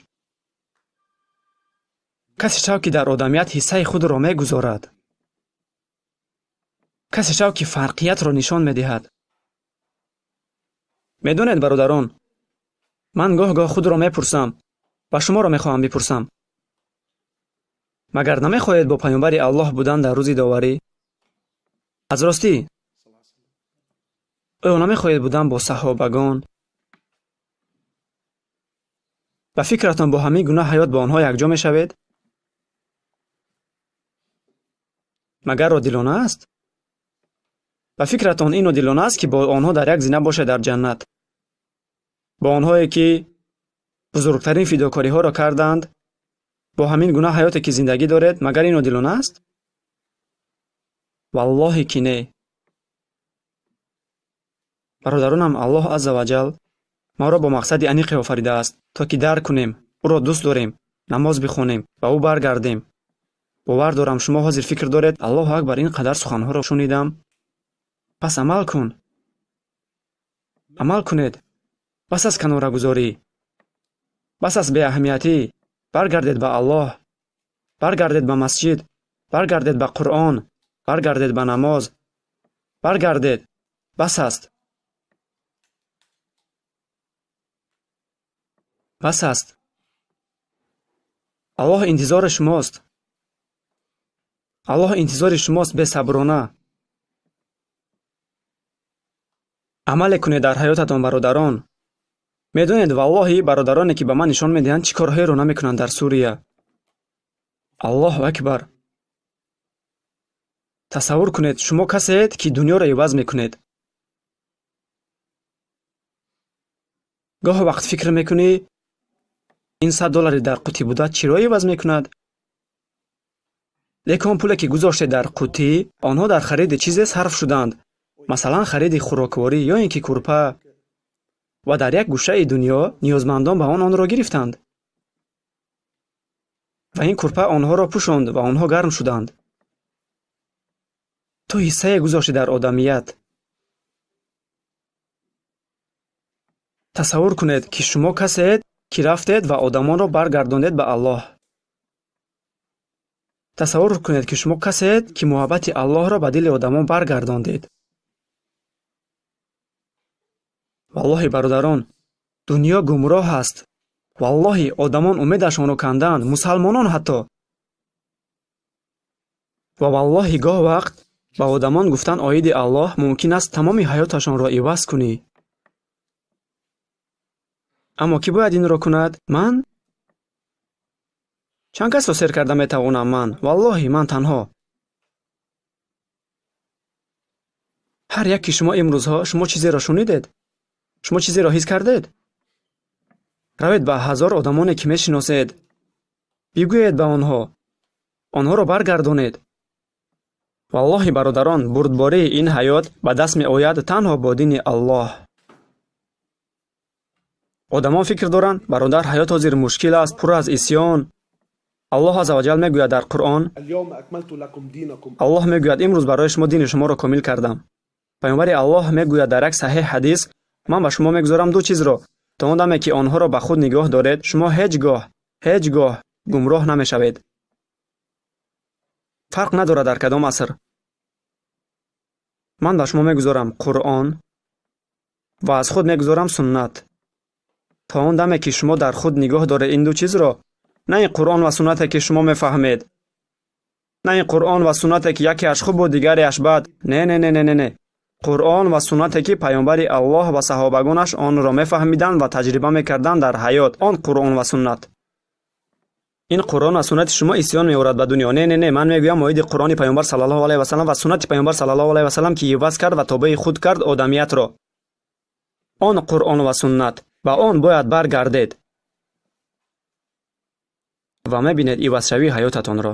Касе шав, ки дар одамият ҳиссаи худро мегузорад. Касе шав, ки фарқиятро нишон медиҳад. Медонед, бародарон, ман гоҳ-гоҳ худро мепурсам ва шуморо мехоҳам бипурсам. Магар намехоҳед бо паёмбари Аллоҳ будан дар рӯзи доварӣ? Аз ростӣ, оё намехоҳед будан бо саҳобагон? Ба фикратон бо ҳамин гуна ҳаёт бо онҳо якҷо мешавед? Магар одилона аст? Ба фикратон ин одилона аст, ки бо онҳо дар як зина бошед дар ҷаннат? Бо онҳое, ки бузургтарин фидокориҳоро карданд, бо ҳамин гуна ҳаёте, ки зиндагӣ доред, магар ин одилона аст? Валлоҳи ки не. Бародаронам, Аллоҳ азза ва ҷал моро бо мақсади аниқе офаридааст, то ки дарк кунем, ӯро дӯст дорем, намоз бихонем ва ӯ баргардем. Бовар дорам, шумо ҳозир фикр доред: Аллоҳу акбар, ин қадар суханҳоро шунидам. Пас амал кун. Амал кунед. Бас аст канорагузорӣ. Бас аст беаҳамиятӣ. Баргардед ба Аллоҳ. Баргардед ба масҷид. Баргардед ба Қуръон. Баргардед ба намоз. Баргардед. Бас аст. Бас аст. Аллоҳ интизори шумост. Аллоҳ интизори шумост бесаброна. Амале кунед дар ҳаётатон, бародарон. Медонед, валлоҳи, бародароне ки ба ман нишон медиҳанд, чӣ корҳоеро намекунанд дар Сурия. Аллоҳу акбар. Тасаввур кунед, шумо касеед, ки дунёро иваз мекунед. Гоҳ вақт фикр мекунӣ, ин 100 доллари дар қутӣ буда чиро иваз мекунад? Лекин он пуле ки гузоштед дар қутӣ, онҳо дар хариди чизе сарф шуданд. Масалан, хариди хӯрокворӣ ё ин ки курпа. Ва дар як гӯшаи дунё ниёзмандон ба он онро гирифтанд. Ва ин курпа онҳоро пӯшонд ва онҳо гарм шуданд. Ту ҳиссае гузоштӣ дар одамият. Тасаввур кунед, ки шумо касеед, ки рафтед ва одамонро баргардондед ба Аллоҳ. Тасаввур кунед, ки шумо касеед, ки муҳаббати Аллоҳро ба дили одамон баргардондед. Валлоҳи, бародарон, дунё гумроҳ аст. Валлоҳи, одамон умедашонро канданд, мусалмонон ҳатто. Ва валлоҳи, гоҳ вақт ба одамон гуфтан оиди Аллоҳ мумкин аст тамоми ҳаёташонро иваз кунӣ. Аммо кӣ бояд инро кунад? Ман? Чанд касро сер карда метавонам ман? Валлоҳи, ман танҳо. Ҳар як ки шумо имрӯзҳо шумо чизеро шунидед? Шумо чизеро ҳис кардед? Равед ба 1000 одамоне, ки мешиносед. Бигӯед ба онҳо. Онҳоро баргардонед. Валлоҳи, бародарон, бурдбории ин ҳаёт ба даст меояд танҳо бо дини Аллоҳ. Одамон фикр доранд, бародар, ҳаёт ҳозир мушкил аст, пур аз исьён. Аллоҳ азза ва ҷал мегӯяд дар Қуръон, Аллоҳ мегӯяд, имрӯз барои шумо дини шуморо комил кардам. Паёмбари Аллоҳ мегӯяд дар як саҳеҳ ҳадис, ман ба шумо мегузорам ду чизро, то он даме ки онҳоро ба худ нигоҳ доред, шумо ҳеҷ гоҳ, ҳеҷ гоҳ гумроҳ намешавед. Фарқ надорад дар кадом аср. Ман ба шумо мегузорам Қуръон ва аз худ мегузорам суннат. То он даме ки шумо дар худ нигоҳ доред ин ду чизро, на ин Қуръон ва суннате ки шумо мефаҳмед, на ин Қуръон ва суннате ки якеаш хубу дигареаш бад. Не, не, не, не, не, не. Қуръон ва суннате ки паёмбари Аллоҳ ва саҳобагонаш онро мефаҳмиданд ва таҷриба мекарданд дар ҳаёт. Он Қуръон ва суннат. Ин Қуръон ва суннати шумо исьён меорад ба дунё. Не, не, не, ман мегӯям оиди Қуръони паёмбар саллаллоҳу алайҳи васаллам ва суннати паёмбар саллаллоҳу алайҳи васаллам, ки иваз кард ва тобеи худ кард одамиятро. Он Қуръон ва суннат, ба он бояд баргардед ва мебинед ивазшавии ҳаётатонро.